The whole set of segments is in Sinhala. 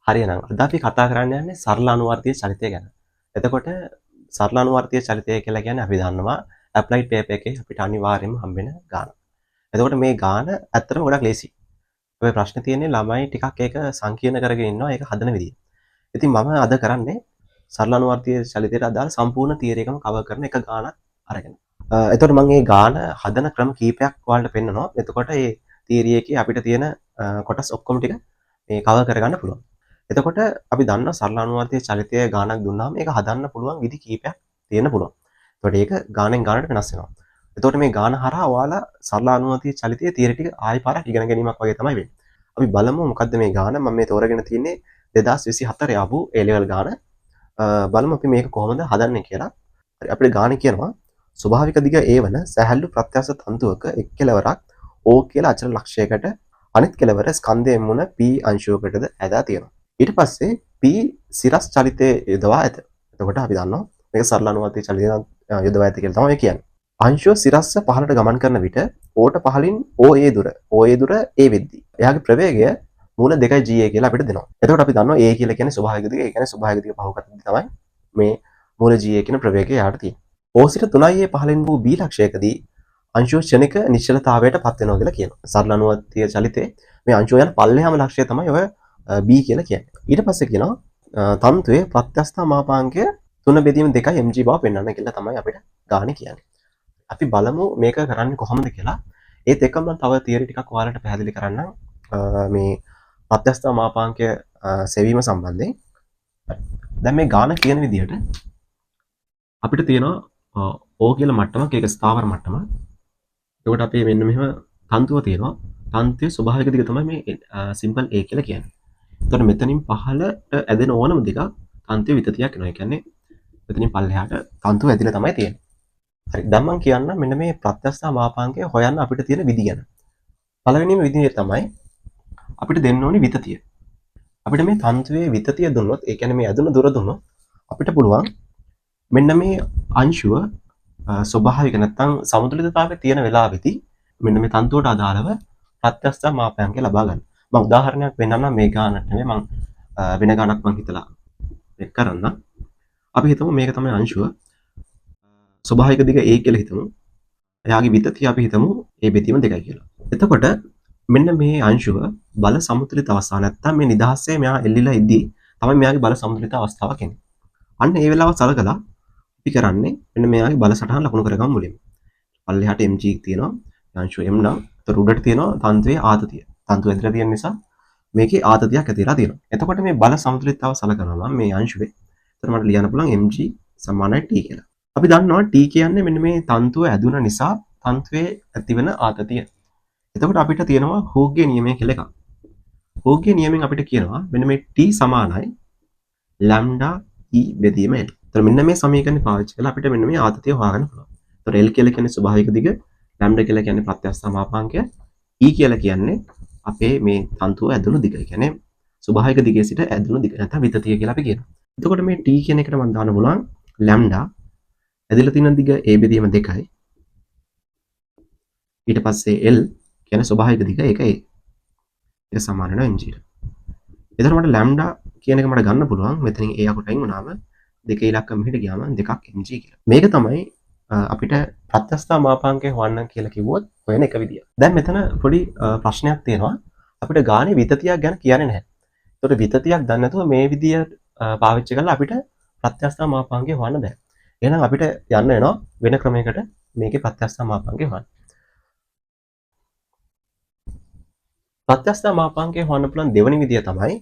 හරි එහෙනම් අද අපි කතා කරන්න යන්නේ සරල අනුවර්තීය චලිතය ගැන. එතකොට සරල අනුවර්තීය චලිතය කියලා කියන්නේ අපි දන්නවා ඇප්ලයිඩ් පේපර් එකේ අපිට අනිවාර්යයෙන්ම හම්බෙන ගාන. එතකොට මේ ගාන ඇත්තටම ගොඩක් ලේසි. හැබැයි ප්‍රශ්නේ තියෙන්නේ ළමයි ටිකක් ඒක සංකීර්ණ කරගෙන ඉන්නවා ඒක හදන විදිය. ඉතින් මම අද කරන්නේ සරල අනුවර්තීය චලිතයට අදාළ සම්පූර්ණ තියරි එකම කවර් කරන එක ගානක් අරගෙන. එතකොට මම මේ ගාන හදන ක්‍රම කීපයක් ඔයාලට පෙන්නනවා. එතකොට මේ තියරි එකේ අපිට තියෙන කොටස් ඔක්කොම ටික මේ කවර් කරගන්න පුළුවන්. එතකොට අපි දන්නවා සරල අනුවර්තීය චලිතය ගානක් දුන්නාම ඒක හදන්න පුළුවන් විදි කීපයක් තියෙන්න පුළුවන්. එතකොට ඒක ගානෙන් ගානට වෙනස් වෙනවා. එතකොට මේ ගාන හරහා ඔයාලා සරල අනුවර්තීය චලිතයේ තියරි ටික ආයි පාරක් ඉගෙන ගැනීමක් වගේ තමයි වෙන්නේ. අපි බලමු මොකද්ද මේ ගාන. මම මේ තෝරගෙන තියෙන්නේ 2024 ආපු A level ගාන. බලමු අපි මේක කොහොමද හදන්නේ කියලා. හරි, අපිට ගාන කියනවා ස්වභාවික දිග A වන සැහැල්ලු ප්‍රත්‍යස්ත තන්තුවක එක් කෙළවරක් O කියලා අචල ලක්ෂයකට අනිත් කෙළවර ස්කන්ධයෙන් මුණ P අංශුවකටද ඇදා තියෙනවා. ඊට පස්සේ P සිරස් චලිතය යොදවා ඇත. එතකොට අපි දන්නවා මේක සරල අනුවර්තී චලිතය යොදවා ඇත කියලා තමයි කියන්නේ. අංශුව සිරස්ස පහළට ගමන් කරන විට Oට පහළින් OA දුර, OA දුර A වෙද්දී එයාගේ ප්‍රවේගය මූල 2 GA කියලා අපිට දෙනවා. එතකොට අපි දන්නවා A කියලා කියන්නේ ස්වභාවික දිග. ඒ කියන්නේ ස්වභාවික දිග පහු කරද්දී තමයි මේ මූල GA කියන ප්‍රවේගය එයාට තියෙන්නේ. O සිට 3A පහළින් වූ B ලක්ෂයකදී අංශුව ක්ෂණික නිශ්චලතාවයට පත් වෙනවා කියලා කියනවා. සරල අනුවර්තීය චලිතයේ මේ අංශුව යන පල්ලෙහාම ලක්ෂ්‍යය තමයි ඔය B කියලා කියන්නේ. ඊට පස්සේ කියනවා තන්තුවේ ප්‍රත්‍යස්ථ මාපාංකය 3 බෙදීම 2 mg බව පෙන්වන්න කියලා තමයි අපිට ගානේ කියන්නේ. අපි බලමු මේක කරන්නේ කොහොමද කියලා. ඒත් එක්කම මම තව තියරි ටිකක් ඔයාලට පැහැදිලි කරන්නම් මේ ප්‍රත්‍යස්ථ මාපාංකය සෙවීම සම්බන්ධයෙන්. දැන් මේ ගාන කියන විදිහට අපිට තියෙනවා O කියලා මට්ටමක්, ඒක ස්ථාවර මට්ටමක්. එතකොට අපේ මෙන්න මෙහෙම තන්තුව තියෙනවා. තන්තුවේ ස්වභාවික දිග තමයි මේ සිම්පල් A කියලා කියන්නේ. එතකොට මෙතනින් පහළට ඇදෙන ඕනම දිගක් තන්තුවේ විතතියක් වෙනවා. ඒ කියන්නේ මෙතනින් පල්ලෙහාට තන්තුව ඇදිලා තමයි තියෙන්නේ. හරි. දැන් මම කියන්න මෙන්න මේ ප්‍රත්‍යස්ථ මාපාංකය හොයන්න අපිට තියෙන විදි ගැන. පළවෙනිම විදිය තමයි අපිට දෙන්න ඕනි විතතිය. අපිට මේ තන්තුවේ විතතිය දුන්නොත්, ඒ කියන්නේ මේ ඇදුන දුර දුන්නොත් අපිට පුළුවන් මෙන්න මේ අංශුව ස්වභාවික නැත්තම් සමතුලිතතාවයේ තියෙන වෙලාවෙදී මෙන්න මේ තන්තුවට අදාළව ප්‍රත්‍යස්ථ මාපාංකය ලබා ගන්න. මම උදාහරණයක් පෙන්නන්නම්. මේ ගානට නෙමෙයි, මම වෙන ගානක් මම හිතලා මේක කරන්න. අපි හිතමු මේක තමයි අංශුව. ස්වභාවික දිග A කියලා හිතමු. එයාගේ විතතිය අපි හිතමු A බෙදීම 2යි කියලා. එතකොට මෙන්න මේ අංශුව බල සමතුලිත අවස්ථාව නැත්තම් මේ නිදහසේ මෙයා එල්ලිලා ඉද්දී තමයි මෙයාගේ බල සමතුලිත අවස්ථාවක් එන්නේ. අන්න ඒ වෙලාව සලකලා අපි කරන්නේ මෙන්න මෙයාගේ බල සටහන ලකුණු කරගමු මුලින්ම. පල්ලෙහාට mg තියෙනවා. අංශුව m නම් එතකොට උඩට තියෙනවා තන්තුවේ ආතතිය. තන්තුව ඇදලා තියෙන නිසා මේකේ ආතතියක් ඇති වෙලා තියෙනවා. එතකොට මේ බල සමතුලිතතාව සලකනවා නම් මේ අංශුවේ එතකොට මට ලියන්න පුළුවන් mg සමානයි t කියලා. අපි දන්නවා t කියන්නේ මෙන්න මේ තන්තුව ඇදුන නිසා තන්තුවේ ඇතිවන ආතතිය. එතකොට අපිට තියෙනවා හූක්ගේ නියමය කියලා එකක්. හූක්ගේ නියමෙන් අපිට කියනවා මෙන්න මේ t සමානයි ලැම්ඩා e බෙදීම l. එතකොට මෙන්න මේ සමීකරණය පාවිච්චි කරලා අපිට මෙන්න මේ ආතතිය හොයාගන්න පුළුවන්. එතකොට l කියලා කියන්නේ ස්වභාවික දිග, ලැම්ඩා කියලා කියන්නේ ප්‍රත්‍යස්ථ මාපාංකය, e කියලා කියන්නේ අපේ මේ තන්තුව ඇදුණු දිග. ඒ කියන්නේ ස්වභාවික දිගේ සිට ඇදුණු දිග නැත්නම් විතතිය කියලා අපි කියනවා. එතකොට මේ t කියන එකට මම දාන්න පුළුවන් ලැම්ඩා ඇදලා තියෙන දිග a බෙදීම 2යි. ඊට පස්සේ l කියන්නේ ස්වභාවික දිග, ඒක a. ඒක සමාන වෙනවා mg ට. එතකොට මට ලැම්ඩා කියන එක මට ගන්න පුළුවන් මෙතනින් a අකුර අයින් වුණාම දෙකේ ඉලක්කම මෙහෙට ගියාම 2ක් mg කියලා. මේක තමයි අපිට ප්‍රත්‍යස්ථ මාපාංකය හොයන්න කියලා කිව්වොත් හොයන එක විදිය. දැන් මෙතන පොඩි ප්‍රශ්නයක් තියෙනවා. අපිට ගානේ විතතියක් ගැන කියන්නේ නැහැ. ඒතකොට විතතියක් දන්නේ නැතුව මේ විදිය පාවිච්චි කරලා අපිට ප්‍රත්‍යස්ථ මාපාංකය හොයන්න බෑ. එහෙනම් අපිට යන්න වෙනවා වෙන ක්‍රමයකට මේකේ ප්‍රත්‍යස්ථ මාපාංකය හොයන්න. ප්‍රත්‍යස්ථ මාපාංකය හොයන්න පුළුවන් දෙවෙනි විදිය තමයි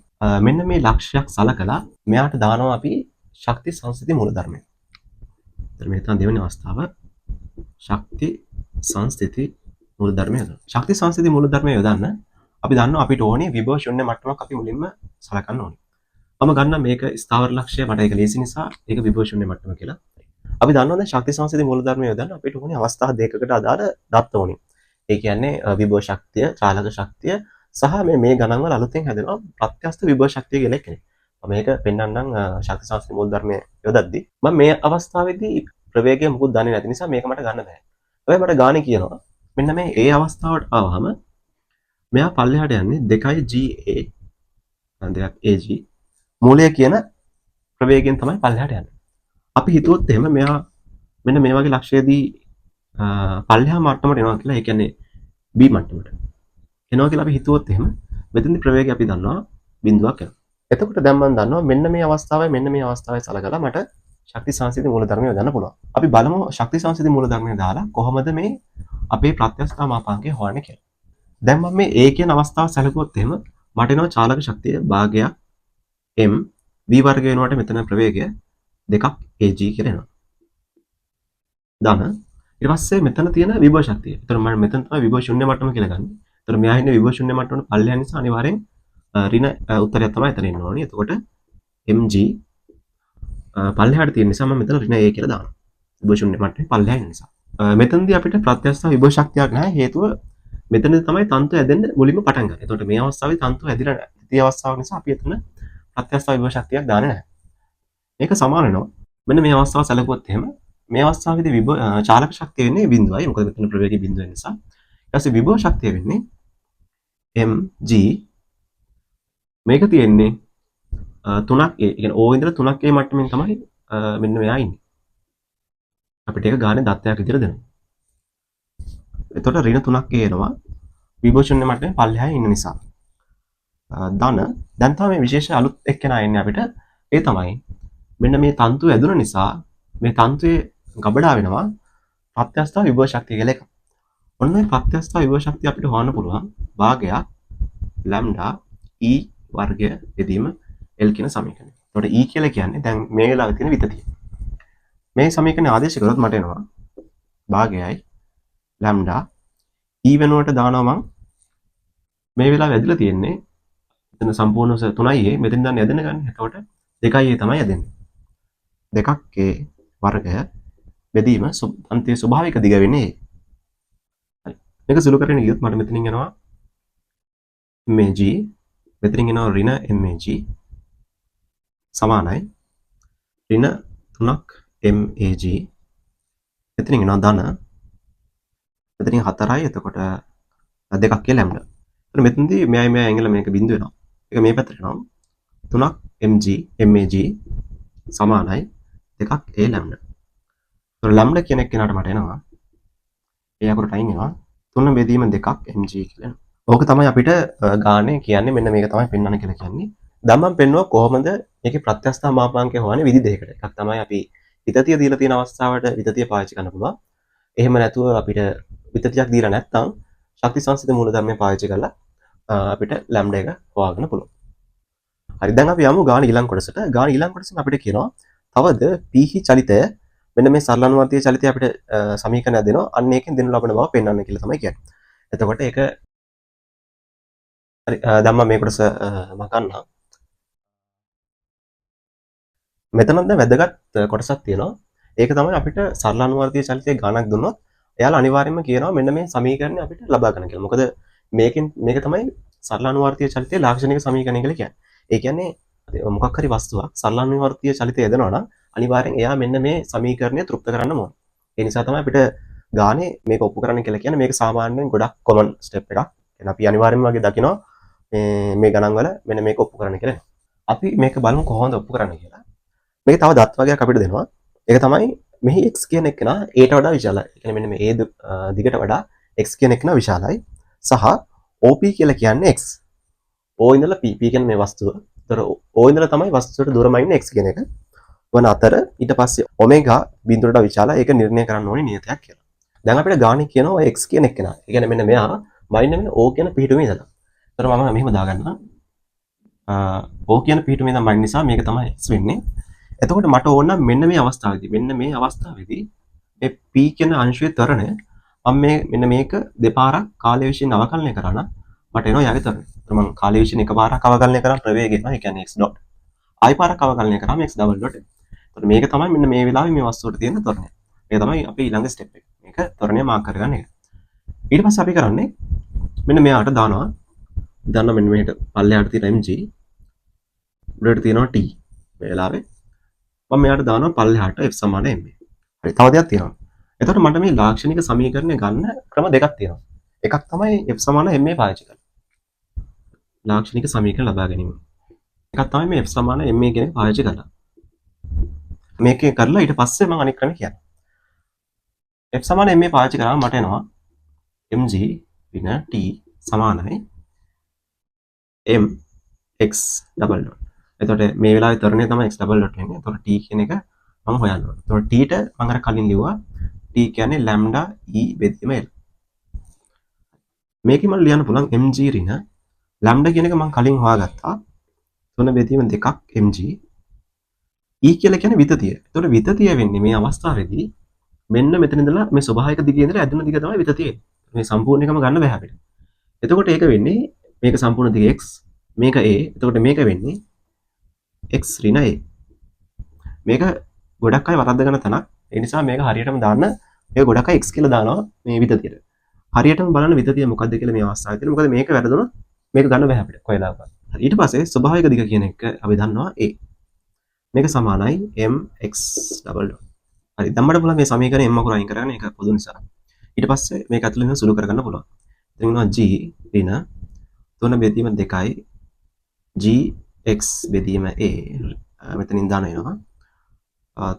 මෙන්න මේ ලක්ෂ්‍යයක් සලකලා මෙයාට දානවා අපි ශක්ති සංස්ථිති මූලධර්මය. එතන මේ තමයි දෙවෙනි අවස්ථාව. ශක්ති සංස්ථිති මූලධර්මය යොදන්න. ශක්ති සංස්ථිති මූලධර්මය යොදන්න අපි දන්නවා අපිට ඕනේ විභව ශූන්‍ය මට්ටමක් අපි මුලින්ම සලකන්න ඕනේ. මම ගන්නම් මේක ස්ථාවර ලක්ෂ්‍ය, මට ඒක ලේසි නිසා ඒක විභව ශූන්‍ය මට්ටම කියලා. අපි දන්නවා දැන් ශක්ති සංස්ථිති මූලධර්මය යොදන්න අපිට ඕනේ අවස්ථා දෙකකට අදාළ දත්ත ඕනේ. ඒ කියන්නේ විභව ශක්තිය, චාලක ශක්තිය සහ මේ ගණන් වල අලුතෙන් හැදෙනවා ප්‍රත්‍යස්ත විභව ශක්තිය කියලා එකක්. මම මේක පෙන්වන්නම් ශක්ති සංස්ථිති මූලධර්මය යොදද්දි. මම මේ අවස්ථාවේදී ප්‍රවේගය මුකුත් දන්නේ නැති නිසා මේක මට ගන්න බෑ. හැබැයි මට ගානේ කියනවා මෙන්න මේ ඒ අවස්ථාවට ආවහම මෙයා පල්ලෙහාට යන්නේ 2 GA 2 AG මූලය කියන ප්‍රවේගයෙන් තමයි පල්ලෙහාට යන්නේ. අපි හිතුවොත් එහෙම මෙයා මෙන්න මේ වගේ ලක්ෂයේදී පල්ලෙහා මට්ටමට එනවා කියලා, ඒ කියන්නේ B මට්ටමට එනවා කියලා අපි හිතුවොත් එහෙම මෙතනදී ප්‍රවේගය අපි දන්නවා බිඳුවක් එනවා. එතකොට දැන් මම දන්නවා මෙන්න මේ අවස්ථාවයි මෙන්න මේ අවස්ථාවයි සලකලා මට ශක්ති සංසිද්ධි මූලධර්මය යොදන්න පුළුවන්. අපි බලමු ශක්ති සංසිද්ධි මූලධර්මය දාලා කොහොමද මේ අපේ ප්‍රත්‍යස්ථා මාපාංකය හොයන්නේ කියලා. දැන් මම මේ A කියන අවස්ථාව සැලකුවොත් එහෙම මට එනවා චාලක ශක්තිය භාගයක් m v වර්ග වෙනකොට මෙතන ප්‍රවේගය 2ක් ag කියලා එනවා. ධන ඊට පස්සේ මෙතන තියෙන විභව ශක්තිය. එතකොට මම මෙතන තමයි විභව ශූන්‍ය මට්ටම කියලා ගන්න. එතකොට මෙයා ඉන්නේ විභව ශූන්‍ය මට්ටමට පල්ලෙහා නිසා අනිවාර්යෙන් ඍණ උත්තරයක් තමයි එතන එන්න ඕනේ. එතකොට mg පල්ලෙහාට තියෙන නිසා මම මෙතන ඍණ a කියලා දානවා. විභව ශූන්‍ය මට්ටමේ පල්ලෙහා ඉන්න නිසා. මෙතනදී අපිට ප්‍රත්‍යස්ථ විභව ශක්තියක් නැහැ. හේතුව මෙතනදී තමයි තන්තු ඇදෙන්න මුලින්ම පටන් ගන්න. එතකොට මේ අවස්ථාවේ තන්තු ඇදිලා නැහැ. ද්විතීය අවස්ථාව නිසා අපි එතන ප්‍රත්‍යස්ථ විභව ශක්තියක් දාන්නේ නැහැ. මේක සමාන වෙනවා. මෙන්න මේ අවස්ථාව සැලකුවොත් එහෙම මේ අවස්ථාවේදී විභව චාලක ශක්තිය වෙන්නේ බිඳුවයි. මොකද මෙතන ප්‍රවේගය බිඳුව නිසා. ඊට පස්සේ විභව ශක්තිය වෙන්නේ mg මේක තියෙන්නේ 3ක් A. ඒ කියන්නේ O ඉඳලා 3ක් A මට්ටමින් තමයි මෙන්න මෙයා ඉන්නේ. අපිට ඒක ගානේ දත්තයක් විදිහට දෙනවා. එතකොට ඍණ 3ක් A එනවා. විභව ශූන්‍ය මට්ටමේ පල්ලෙහා ඉන්න නිසා. ධන දැන් තමයි මේ විශේෂ අලුත් එක්කෙනා එන්නේ අපිට. ඒ තමයි මෙන්න මේ තන්තුව ඇදුන නිසා මේ තන්තුවේ ගබඩා වෙනවා ප්‍රත්‍යස්ථ විභව ශක්තිය කියලා එකක්. ඔන්න ඔය ප්‍රත්‍යස්ථ විභව ශක්තිය අපිට හොයන්න පුළුවන් භාගයක් ලැම්ඩා E වර්ගය බෙදීම L කියන සමීකරණය. එතකොට E කියලා කියන්නේ දැන් මේ වෙලාවේ තියෙන විතතිය. මේ සමීකරණය ආදේශ කරොත් මට එනවා භාගයයි ලැම්ඩා E වෙනුවට දානවා මං මේ වෙලාවේ ඇදලා තියෙන්නේ එතන සම්පූර්ණ 3යි A මෙතෙන් දැන් ඇදෙන ගන්න. එතකොට 2යි A තමයි ඇදෙන්නේ. 2ක් A වර්ගය බෙදීම අන්තිම ස්වභාවික දිග වෙන්නේ A. හරි. මේක සුළු කරගෙන ගියොත් මට මෙතනින් එනවා MAG මෙතනින් එනවා ඍණ MAG සමානයි ඍණ 3ක් MAG මෙතනින් එනවා ධන මෙතනින් 4යි එතකොට 2ක් කියලා ලැම්ඩා. එතකොට මෙතනදී මෙයයි මෙයයි ඇඟිල්ල මේක බිඳු වෙනවා. ඒක මේ පැත්තට එනවා. 3ක් MG MAG සමානයි 2ක් A lambda. එතකොට ලැම්ඩා කියන එක්කෙනාට මට එනවා ඒ අකුරට අයින් වෙනවා 3 බෙදීම 2ක් MG කියලා එනවා. ඕක තමයි අපිට ගානේ කියන්නේ මෙන්න මේක තමයි පෙන්වන්න කියලා කියන්නේ. දැන් මම පෙන්නුවා කොහොමද මේකේ ප්‍රත්‍යස්ථා මාපාංකය හොයන්නේ විදි දෙකකට. එකක් තමයි අපි විතතිය දීලා තියෙන අවස්ථාවට විතතිය පාවිච්චි කරන්න පුළුවන්. එහෙම නැතුව අපිට විතතියක් දීලා නැත්නම් ශක්ති සංසිද්ධ මූලධර්මය පාවිච්චි කරලා අපිට ලැම්ඩා එක හොයාගන්න පුළුවන්. හරි දැන් අපි යමු ගාන ඊළඟ කොටසට. ගාන ඊළඟ කොටසෙන් අපිට කියනවා තවද P හි චලිතය මෙන්න මේ සරල අනුවර්තීය චලිතය අපිට සමීකරණයක් දෙනවා. අන්න ඒකෙන් දෙනු ලබන බව පෙන්වන්න කියලා තමයි කියන්නේ. එතකොට ඒක හරි දැන් මම මේ කොටස මකන්නම්. මෙතනත් දැන් වැදගත් කොටසක් තියෙනවා. ඒක තමයි අපිට සරල අනුවර්තීය චලිතයේ ගාණක් දුන්නොත් එයාලා අනිවාර්යයෙන්ම කියනවා මෙන්න මේ සමීකරණය අපිට ලබා ගන්න කියලා. මොකද මේකෙන් මේක තමයි සරල අනුවර්තීය චලිතයේ ලාක්ෂණික සමීකරණය කියලා කියන්නේ. ඒ කියන්නේ මොකක් හරි වස්තුවක් සරල අනුවර්තීය චලිතය යදනවා නම් අනිවාර්යෙන් එයා මෙන්න මේ සමීකරණය තෘප්ත කරන්න ඕනේ. ඒ නිසා තමයි අපිට ගානේ මේක ඔප්පු කරන්න කියලා කියන්නේ. මේක සාමාන්‍යයෙන් ගොඩක් කොමන් ස්ටෙප් එකක්. يعني අපි අනිවාර්යයෙන්ම වගේ දකිනවා මේ ගණන් වල මෙන්න මේක ඔප්පු කරන්න කියලා. අපි මේක බලමු කොහොමද ඔප්පු කරන්න කියලා. මේක තව දත් වගයක් අපිට දෙනවා. ඒක තමයි මෙහි x කියන එක නා a ට වඩා විශාලයි. ඒ කියන්නේ මෙන්න මේ a දිගට වඩා x කියන එක නා විශාලයි. සහ OP කියලා කියන්නේ x. O ඉඳලා P, P කියන්නේ මේ වස්තුව. ඒතර O ඉඳලා තමයි වස්තුවට දුරම ඉන්නේ x කියන එක. වන අතර ඊට පස්සේ ඔමේගා බිඳුවට වඩා විශාලයි. ඒක නිර්ණය කරන්න ඕනේ නියතයක් කියලා. දැන් අපිට ගානේ කියනවා ඔය x කියන එක නා. ඒ කියන්නේ මෙන්න මෙයා මයින් මෙන්න O කියන පිහිටුමේ ඉඳලා. ඒතර මම මෙහෙම දාගන්නම්. O කියන පිහිටුමේ ඉඳන් මයින් නිසා මේක තමයි x වෙන්නේ. එතකොට මට ඕන නම් මෙන්න මේ අවස්ථාවේදී මෙන්න මේ අවස්ථාවේදී මේ P කියන අංශුවේ ත්වරණය මම මේ මෙන්න මේක දෙපාරක් කාලය විසින් අවකලනය කරා නම් මට එනවා යාගේ ත්වරණය. ඒතර මම කාලය විසින් එකපාරක් අවකලනය කරා ප්‍රවේගය එනවා. ඒ කියන්නේ x dot. ආයි පාරක් අවකලනය කරාම x double dot එනවා. ඒතර මේක තමයි මෙන්න මේ වෙලාවේ මේ වස්තුවට තියෙන ත්වරණය. මේක තමයි අපේ ඊළඟ ස්ටෙප් එක. මේක ත්වරණය මාක් කරගන්න එක. ඊට පස්සේ අපි කරන්නේ මෙන්න මෙයාට දානවා. දාන්න මෙන්න මෙහෙට පල්ලෙහාට තියෙන mg උඩට තියෙනවා t. මේ වෙලාවේ මම මෙයාට දානවා පල්ලෙහාට f සමාන ma. හරි තව දෙයක් තියෙනවා. එතකොට මට මේ ලාක්ෂණික සමීකරණය ගන්න ක්‍රම දෙකක් තියෙනවා. එකක් තමයි f සමාන ma පාවිච්චි කරලා. ලාක්ෂණික සමීකරණ ලබා ගැනීම. එකක් තමයි මේ F සමාන ma කියන එක පාවිච්චි කරලා. මේකේ කරලා ඊට පස්සේ මම අනිත් ක්‍රමය කියන්නම්. F සමාන ma පාවිච්චි කරාම මට එනවා mg ඍණ t සමානයි m x double dot. එතකොට මේ වෙලාවේ ත්වරණය තමයි x double dot වෙන්නේ. එතකොට t කියන එක මම හොයන්න ඕනේ. එතකොට t ට මම අර කලින් ලිව්වා t කියන්නේ ලැම්ඩා e බෙදීම l. මේකේ මට ලියන්න පුළුවන් mg ඍණ ලැම්ඩා කියන එක මම කලින් හොයාගත්තා. 3 බෙදීම 2ක් mg. e කියලා කියන්නේ විතතිය. එතකොට විතතිය වෙන්නේ මේ අවස්ථාවේදී මෙන්න මෙතන ඉඳලා මේ ස්වභාවික දිගේ ඉඳලා ඇදෙන දිග තමයි විතතිය එන්නේ. මේ සම්පූර්ණ එකම ගන්න බෑ අපිට. එතකොට ඒක වෙන්නේ මේක සම්පූර්ණ දිග x, මේක a. එතකොට මේක වෙන්නේ x ඍණ a. මේක ගොඩක් අය වරද්ද ගන්න තැනක්. ඒ නිසා මේක හරියටම දාන්න, මේක ගොඩක් අය x කියලා දානවා මේ විතතියට. හරියටම බලන්න විතතිය මොකද්ද කියලා මේ අවස්ථාවේ තියෙන. මොකද මේක වැරදුනොත් මේක ගන්න බෑ අපිට කොයිලාවකවත්. හරි, ඊට පස්සේ ස්වභාවික දිග කියන එක අපි දන්නවා a. මේක සමානයි mx double dot. හරි, දැන් මට පුළුවන් මේ සමීකරණය m අකුර අයින් කරගන්න, ඒක පොදු නිසා. ඊට පස්සේ මේක ඇතුළේ ඉඳන් සුළු කරගන්න පුළුවන්. ඉතින් වෙනවා g ඍණ 3 බෙදීම 2යි gx බෙදීම a, මෙතනින් ධන එනවා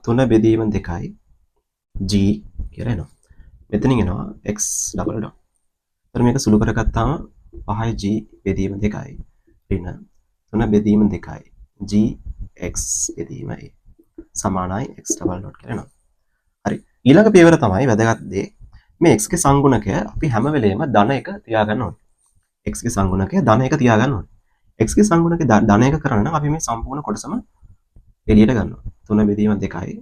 3 බෙදීම 2යි g කියලා එනවා. මෙතනින් එනවා x double dot. එතන මේක සුළු කරගත්තාම 5යි g බෙදීම 2යි ඍණ 3 බෙදීම 2යි gx බෙදීම a සමානයි x double dot කියලා එනවා. හරි. ඊළඟ පියවර තමයි වැදගත් දේ. මේ x ගේ සංගුණකය අපි හැම වෙලේම ධන එක තියාගන්න ඕනේ. x ගේ සංගුණකය ධන එක තියාගන්න ඕනේ. x ගේ සංගුණකය ධන එක කරන්න නම් අපි මේ සම්පූර්ණ කොටසම එළියට ගන්නවා. 3 බෙදීම 2යි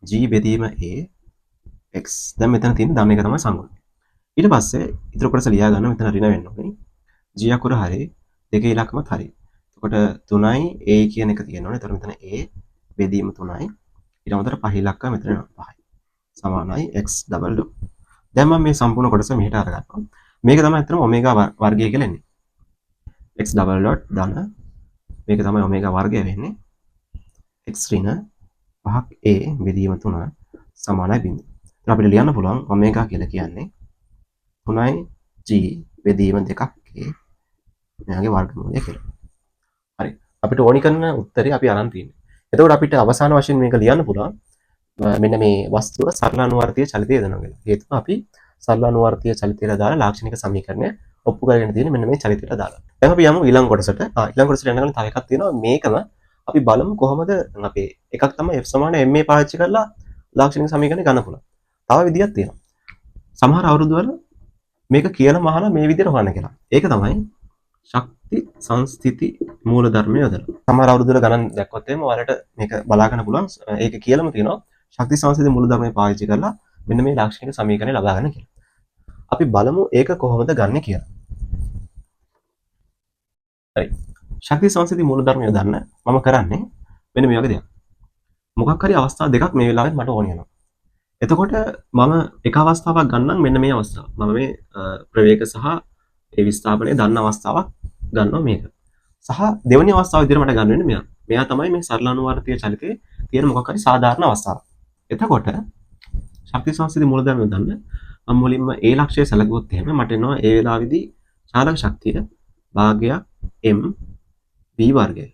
g බෙදීම a x. දැන් මෙතන තියෙන ධන එක තමයි සංගුණකය. ඊට පස්සේ ඉතුරු කොටස ලියා ගන්න, මෙතන ඍණ වෙන්න ඕනේ. g අකුර හරි, දෙකේ ඉලක්කමත් හරි. එතකොට 3යි a කියන එක තියෙනවා. එතකොට මෙතන a බෙදීම 3යි. ඊට අමතරව පහ ඉලක්කම මෙතන එනවා 5යි. සමානයි x double dot. දැන් මම මේ සම්පූර්ණ කොටස මෙහෙට අරගන්නවා. මේක තමයි ඇත්තටම ඔමේගා වර්ගය කියලා එන්නේ. x double dot ධන මේක තමයි ඔමේගා වර්ගය වෙන්නේ. x ඍණ 5ක් a බෙදීම 3 සමානයි බිංදුව. එතන අපිට ලියන්න පුළුවන් ඔමේගා කියලා කියන්නේ 3යි g බෙදීම 2ක් a මෙයාගේ වර්ගමූලය කියලා. හරි. අපිට ඕනි කරන උත්තරේ අපි අරන් තියෙන්නේ. එතකොට අපිට අවසාන වශයෙන් මේක ලියන්න පුළුවන් මෙන්න මේ වස්තුව සරල අනුවර්තීය චලිතය යොදනවා කියලා. හේතුව අපි සරල අනුවර්තීය චලිතයට දාලා ලාක්ෂණික සමීකරණය ඔප්පු කරගෙන තියෙන්නේ මෙන්න මේ චලිතයට දාලා. දැන් අපි යමු ඊළඟ කොටසට. ඊළඟ කොටසට යන කලින් තව එකක් තියෙනවා. මේකම අපි බලමු කොහොමද. දැන් අපේ එකක් තමයි F සමාන ma පාවිච්චි කරලා ලාක්ෂණික සමීකරණය ගන්න පුළුවන්. තව විදියක් තියෙනවා. සමහර අවුරුදු වල මේක කියලා අහලා මේ විදියට හොයන්න කියලා. ඒක තමයි ශක්ති සංස්ථිති මූලධර්මය යොදලා. සමහර අවුරුදු වල ගණන් දැක්කොත් එහෙම ඔයාලට මේක බලා ගන්න පුළුවන්. ඒක කියලාම තියෙනවා ශක්ති සංස්ථිති මූලධර්මය පාවිච්චි කරලා මෙන්න මේ ලාක්ෂණික සමීකරණය ලබා ගන්න කියලා. අපි බලමු ඒක කොහොමද ගන්නෙ කියලා. හරි. ශක්ති සංස්ථිති මූලධර්මය යොදන්න මම කරන්නේ මෙන්න මේ වගේ දෙයක්. මොකක් හරි අවස්ථා දෙකක් මේ වෙලාවෙත් මට ඕන වෙනවා. එතකොට මම එක අවස්ථාවක් ගන්නම්, මෙන්න මේ අවස්ථාව. මම මේ ප්‍රවේග සහ ඒ විස්ථාපනය දන්න අවස්ථාවක් ගන්නවා මේක. සහ දෙවෙනි අවස්ථාව විදිහට මට ගන්න වෙන්නේ මෙයා. මෙයා තමයි මේ සරල අනුවර්තීය චලිතයේ තියෙන මොකක් හරි සාධාරණ අවස්ථාවක්. එතකොට ශක්ති සංස්ථිති මූලධර්ම යොදන්න මම මුලින්ම ඒ ලක්ෂ්‍යය සැලකුවොත් එහෙම මට එනවා ඒ වෙලාවේදී චාලක ශක්තිය භාගයක් m v වර්ගය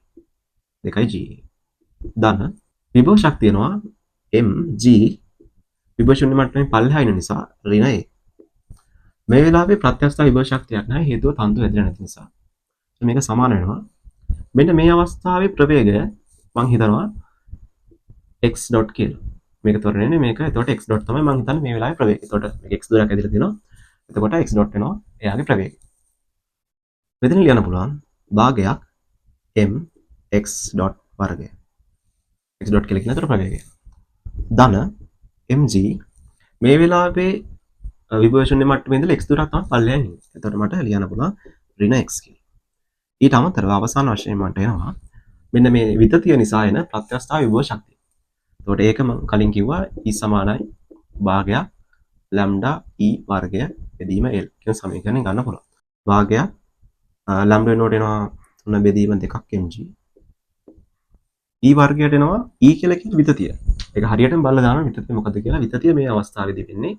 2යි g ධන විභව ශක්තිය එනවා m g විභව ශූන්‍ය මට්ටමේ පල්ලෙහා ඉන්න නිසා ඍණ a. මේ වෙලාවේ ප්‍රත්‍යස්ථ විභව ශක්තියක් නැහැ, හේතුව තන්තු ඇදලා නැති නිසා. මේක සමාන වෙනවා මෙන්න මේ අවස්ථාවේ ප්‍රවේගය මං හිතනවා x dot කියලා. මේක ත්වරණයනේ මේක. එතකොට x dot තමයි මං හිතන්නේ මේ වෙලාවේ ප්‍රවේගය. එතකොට මේක x දුරක් ඇදලා තියෙනවා. එතකොට x dot වෙනවා එයාගේ ප්‍රවේගය. මෙතන ලියන්න පුළුවන් භාගයක් m x dot වර්ගය. x dot කියලා කියන එතකොට ප්‍රවේගය. ධන mg මේ වෙලාවේ විභව ශූන්‍ය මට්ටමේ ඉඳලා x දුරක් තමයි පල්ලෙහාන් ඉන්නේ. එතකොට මට ලියන්න පුළුවන් ඍණ x කියලා. ඊට අමතරව අවසාන වශයෙන් මට එනවා මෙන්න මේ විතතිය නිසා එන ප්‍රත්‍යස්ථා විභව ශක්තිය. එතකොට ඒක මම කලින් කිව්වා E සමානයි භාගයක් ලැම්ඩා E වර්ගය බෙදීම L කියන සමීකරණය ගන්න පුළුවන්. භාගයක් ලැම්ඩා වෙනකොට එනවා 3 බෙදීම 2ක් mg E වර්ගයට එනවා E කියලා කියන විතතිය. ඒක හරියටම බලලා දානවා විතතිය මොකද්ද කියලා. විතතිය මේ අවස්ථාවේදී වෙන්නේ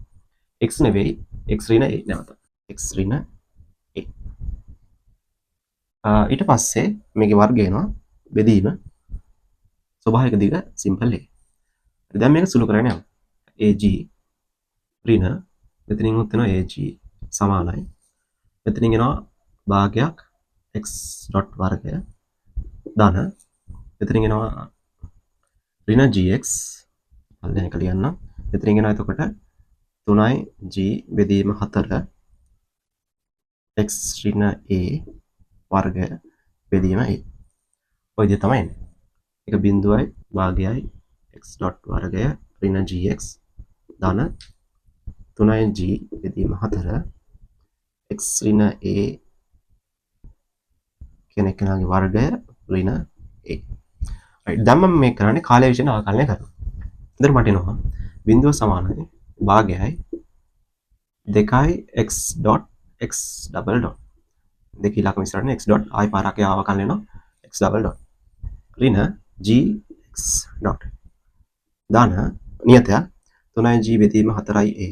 x නෙවෙයි, x ඍණ a නැවත. x ඍණ a. ඊට පස්සේ මේකේ වර්ගය එනවා බෙදීම ස්වභාවික දිග සිම්පල් A. හරි, දැන් මේක සුළු කරගෙන යමු. AG ඍණ මෙතනින් උත් එනවා AG සමානයි. මෙතනින් එනවා භාගයක් x dot වර්ගය ධන මෙතනින් එනවා ඍණ gx පල්ලෙන් එක ලියන්නම්. මෙතනින් එනවා එතකොට 3g බෙදීම 4 x ඍණ a වර්ගය බෙදීම a. ඔය විදිහ තමයි එන්නේ. ඒක බිංදුවයි භාගයයි x dot වර්ගය ඍණ gx ධන 3g බෙදීම 4 x ඍණ a කියන එක්කෙනාගේ වර්ගය ඍණ a. Right, දැන් මම මේ කරන්නේ කාලය විෂයන අවකලනය කරනවා. එතකොට මට එනවා බිංදුව සමානයි භාගයයි 2යි x dot x double dot දෙක ඉලක්කම ඉස්සරහට x dot ආයි පාරක් ඒ අවකලනය වෙනවා x double dot ඍණ g x dot ධන නියතයක් 3යි g බෙදීම 4යි a.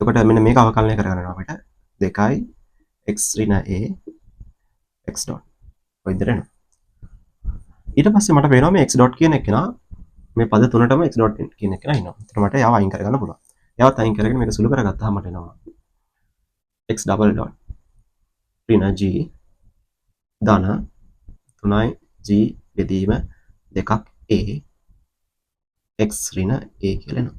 එතකොට මෙන්න මේක අවකලනය කරගන්න වෙනවා අපිට 2යි x ඍණ a x dot ඔය විදිහට එනවා. ඊට පස්සේ මට පේනවා මේ x dot කියන එක නා මේ පද තුනටම x dot කියන එක නා ඉන්නවා. එතකොට මට එයාව අයින් කරගන්න පුළුවන්. එයාවත් අයින් කරගෙන මේක සුළු කරගත්තාම මට එනවා x double dot ඍණ g ධන 3යි g බෙදීම 2ක් a x ඍණ a කියලා එනවා.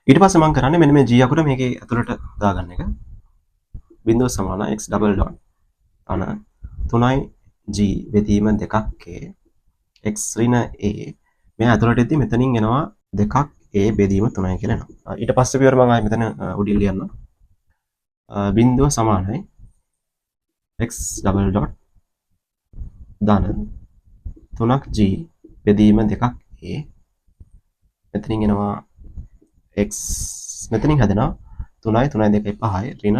ඊට පස්සේ මම කරන්නේ මෙන්න මේ g අකුර මේකේ ඇතුළට දාගන්න එක. බිංදුව සමාන x double dot ධන 3යි g බෙදීම 2ක් a x ඍණ a මේ ඇතුළට එද්දි මෙතනින් එනවා 2ක් a බෙදීම 3යි කියලා එනවා. ඊට පස්සේ පියවර මම ආයෙ මෙතන උඩින් ලියන්නම්. බිංදුව සමානයි x double dot ධන 3ක් g බෙදීම 2ක් a මෙතනින් එනවා x මෙතනින් හැදෙනවා 3යි 3යි 2යි 5යි ඍණ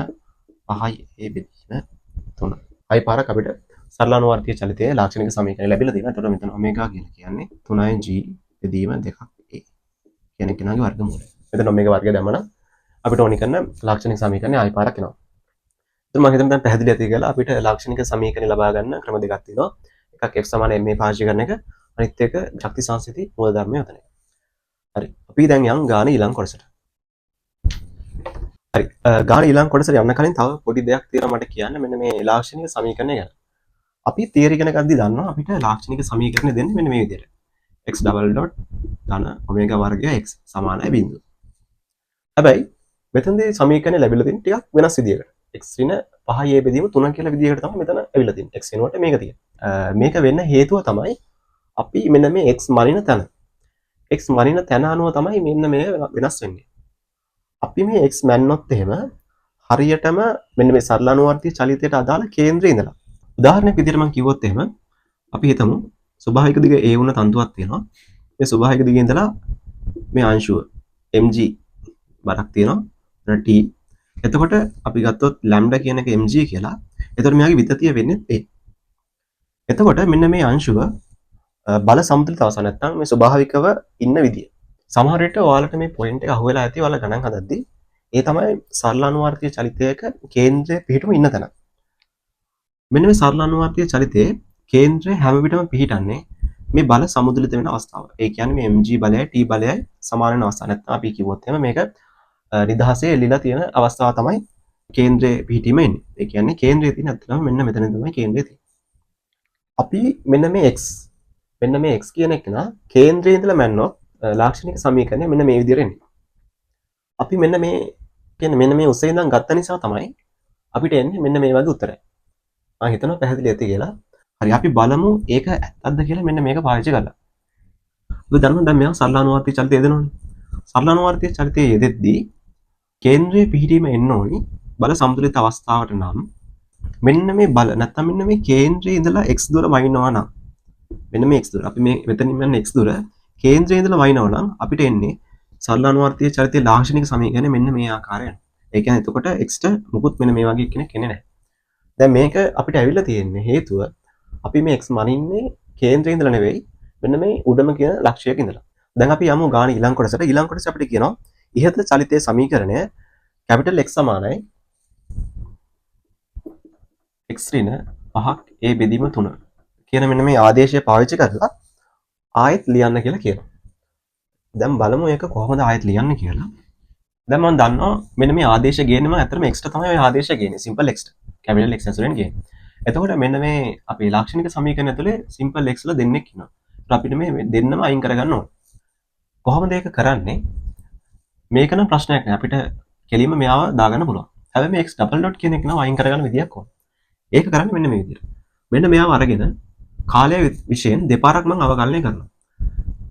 5යි a බෙදීම 3. ආයි පාරක් අපිට සරල අනුවර්තීය චලිතයේ ලාක්ෂණික සමීකරණය ලැබිලා තියෙනවා. එතකොට මෙතන ඔමේගා කියලා කියන්නේ 3යි g බෙදීම 2ක් a කියන කෙනාගේ වර්ගමූලය. මෙතන ඔමේගා වර්ගය දැම්මම අපිට ඕනි කරන ලාක්ෂණික සමීකරණය ආයි පාරක් එනවා. එතකොට මම හිතනවා දැන් පැහැදිලි ඇති කියලා අපිට ලාක්ෂණික සමීකරණ ලබා ගන්න ක්‍රම දෙකක් තියෙනවා. එකක් F සමාන ma පාවිච්චි කරන එක, අනිත් එක ශක්ති සංස්ථිති මූලධර්මය යොදන එක. හරි. අපි දැන් යන් ගාන ඊළඟ කොටසට. හරි. ගාන ඊළඟ කොටසට යන්න කලින් තව පොඩි දෙයක් තියෙනවා මට කියන්න මෙන්න මේ ලාක්ෂණික සමීකරණය ගැන. අපි තියරි ඉගෙන ගද්දි දන්නවා අපිට ලාක්ෂණික සමීකරණය දෙන්නේ මෙන්න මේ විදිහට. x double dot ධන ඔමේගා වර්ගය x සමානයි බිංදුව. හැබැයි මෙතනදී සමීකරණය ලැබිලා තියෙන්නේ ටිකක් වෙනස් විදියකට. x ඍණ 5 a බෙදීම 3 කියලා විදියකට තමයි මෙතන ඇවිල්ලා තියෙන්නේ. x වෙනුවට මේක තියෙන්නේ. මේක වෙන්න හේතුව තමයි අපි මෙන්න මේ x මනින තැන. x මනින තැන අනුව තමයි මෙන්න මේ වෙනස් වෙන්නේ. අපි මේ x මැන්නොත් එහෙම හරියටම මෙන්න මේ සරල අනුවර්තී චලිතයට අදාළ කේන්ද්‍රයේ ඉඳලා උදාහරණයක් විදිහට මම කිව්වොත් එහෙම අපි හිතමු ස්වභාවික දිග a වුණ තන්තුවක් තියෙනවා. මේ ස්වභාවික දිගේ ඉඳලා මේ අංශුව mg බරක් තියෙනවා. එතන t. එතකොට අපි ගත්තොත් ලැම්ඩා කියන එක mg කියලා. එතකොට මෙයාගේ විතතිය වෙන්නේ a. එතකොට මෙන්න මේ අංශුව බල සමතුලිත අවස්ථාව නැත්තම් මේ ස්වභාවිකව ඉන්න විදිය. සමහර විට ඔයාලට මේ පොයින්ට් එක අහුවෙලා ඇති ඔයාලා ගණන් හදද්දි. ඒ තමයි සරල අනුවර්තීය චලිතයක කේන්ද්‍රයේ පිහිටුම ඉන්න තැන. මෙන්න මේ සරල අනුවර්තීය චලිතයේ කේන්ද්‍රය හැම විටම පිහිටන්නේ මේ බල සමුතුලිත වෙන අවස්ථාව. ඒ කියන්නේ මේ mg බලයයි t බලයයි සමාන වෙන අවස්ථාව. නැත්නම් අපි කිව්වොත් එහෙම මේක නිදහසේ එල්ලිලා තියෙන අවස්ථාව තමයි කේන්ද්‍රයේ පිහිටීම එන්නේ. ඒ කියන්නේ කේන්ද්‍රයේ තියෙන ඇත්තටම මෙන්න මෙතන තමයි කේන්ද්‍රය තියෙන්නේ. අපි මෙන්න මේ x මෙන්න මේ x කියන එක නා කේන්ද්‍රයේ ඉඳලා මැන්නොත් ලාක්ෂණික සමීකරණය මෙන්න මේ විදිහට එන්නේ. අපි මෙන්න මේ කියන්නේ මෙන්න මේ උසේ ඉඳන් ගත්ත නිසා තමයි අපිට එන්නේ මෙන්න මේ වගේ උත්තරයක්. මම හිතනවා පැහැදිලි ඇති කියලා. හරි, අපි බලමු ඒක ඇත්තද කියලා මෙන්න මේක පාවිච්චි කරලා. අපි දන්නවා දැන් මේවා සරල අනුවර්තී චලිතය යෙදෙනවනේ. සරල අනුවර්තී චලිතය යෙදෙද්දී කේන්ද්‍රයේ පිහිටීම එන්න ඕනි බල සමතුලිත අවස්ථාවට නම් මෙන්න මේ බල නැත්තම් මෙන්න මේ කේන්ද්‍රයේ ඉඳලා x දුර වයින්නවා නම් මෙන්න මේ x දුර අපි මේ මෙතනින් යන x දුර කේන්ද්‍රයේ ඉඳලා වයින්නවා නම් අපිට එන්නේ සරල අනුවර්තීය චලිතයේ ලාක්ෂණික සමීකරණය මෙන්න මේ ආකාරයෙන්. ඒ කියන්නේ එතකොට x ට මුකුත් මෙන්න මේ වගේ කෙනෙක් එන්නේ නැහැ. දැන් මේක අපිට ඇවිල්ලා තියෙන්නේ හේතුව අපි මේ x මනින්නේ කේන්ද්‍රයේ ඉඳලා නෙවෙයි මෙන්න මේ උඩම කියන ලක්ෂ්‍යයක ඉඳලා. දැන් අපි යමු ගාන ඊළඟ කොටසට. ඊළඟ කොටස අපිට කියනවා ඉහත චලිතයේ සමීකරණය කැපිටල් X සමානයි x ඍණ 5ක් a බෙදීම 3 කියන මෙන්න මේ ආදේශය පාවිච්චි කරලා ආයෙත් ලියන්න කියලා කියනවා. දැන් බලමු ඒක කොහොමද ආයෙත් ලියන්නේ කියලා. දැන් මම දන්නවා මෙන්න මේ ආදේශ ගේන්නේ මම ඇත්තටම x ට තමයි ඔය ආදේශ ගේන්නේ. සිම්පල් x ට. කැපිටල් X ඇසුරෙන් ගේන්නේ. එතකොට මෙන්න මේ අපේ ලාක්ෂණික සමීකරණ ඇතුලේ සිම්පල් x ලා දෙන්නෙක් ඉන්නවා. ඒත් අපිට මේ දෙන්නම අයින් කරගන්න ඕනේ. කොහොමද ඒක කරන්නේ? මේක නම් ප්‍රශ්නයක් නෑ. අපිට කෙලින්ම මෙයාව දාගන්න පුළුවන්. හැබැයි මේ x double dot කියන එක නම් අයින් කරගන්න විදියක් ඕන. ඒක කරන්නේ මෙන්න මේ විදියට. මෙන්න මෙයාව අරගෙන කාලය විෂයෙන් දෙපාරක් මම අවකලනය කරනවා.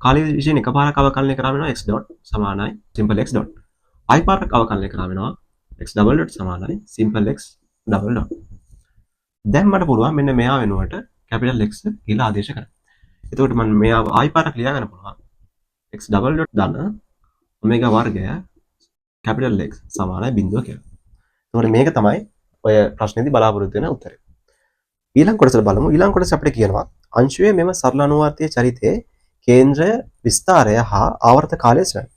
කාලය විෂයෙන් එකපාරක් අවකලනය කරාම වෙනවා x dot සමානයි simple x dot. ආයි පාරක් අවකලනය කරාම වෙනවා x double dot සමානයි simple x double dot. දැන් මට පුළුවන් මෙන්න මෙයා වෙනුවට කැපිටල් X කියලා ආදේශ කරන්න. එතකොට මම මෙයාව ආයි පාරක් ලියා ගන්න පුළුවන්. x double dot ධන ඔමේගා වර්ගය කැපිටල් X සමානයි බිඳුව කියලා. එතකොට මේක තමයි ඔය ප්‍රශ්නේදී බලාපොරොත්තු වෙන උත්තරය. ඊළඟ කොටසට බලමු. ඊළඟ කොටස අපිට කියනවා අංශුවේ මෙම සරල අනුවර්තීය චලිතයේ කේන්ද්‍රය, විස්තාරය හා ආවර්ත කාලය සොයන්න.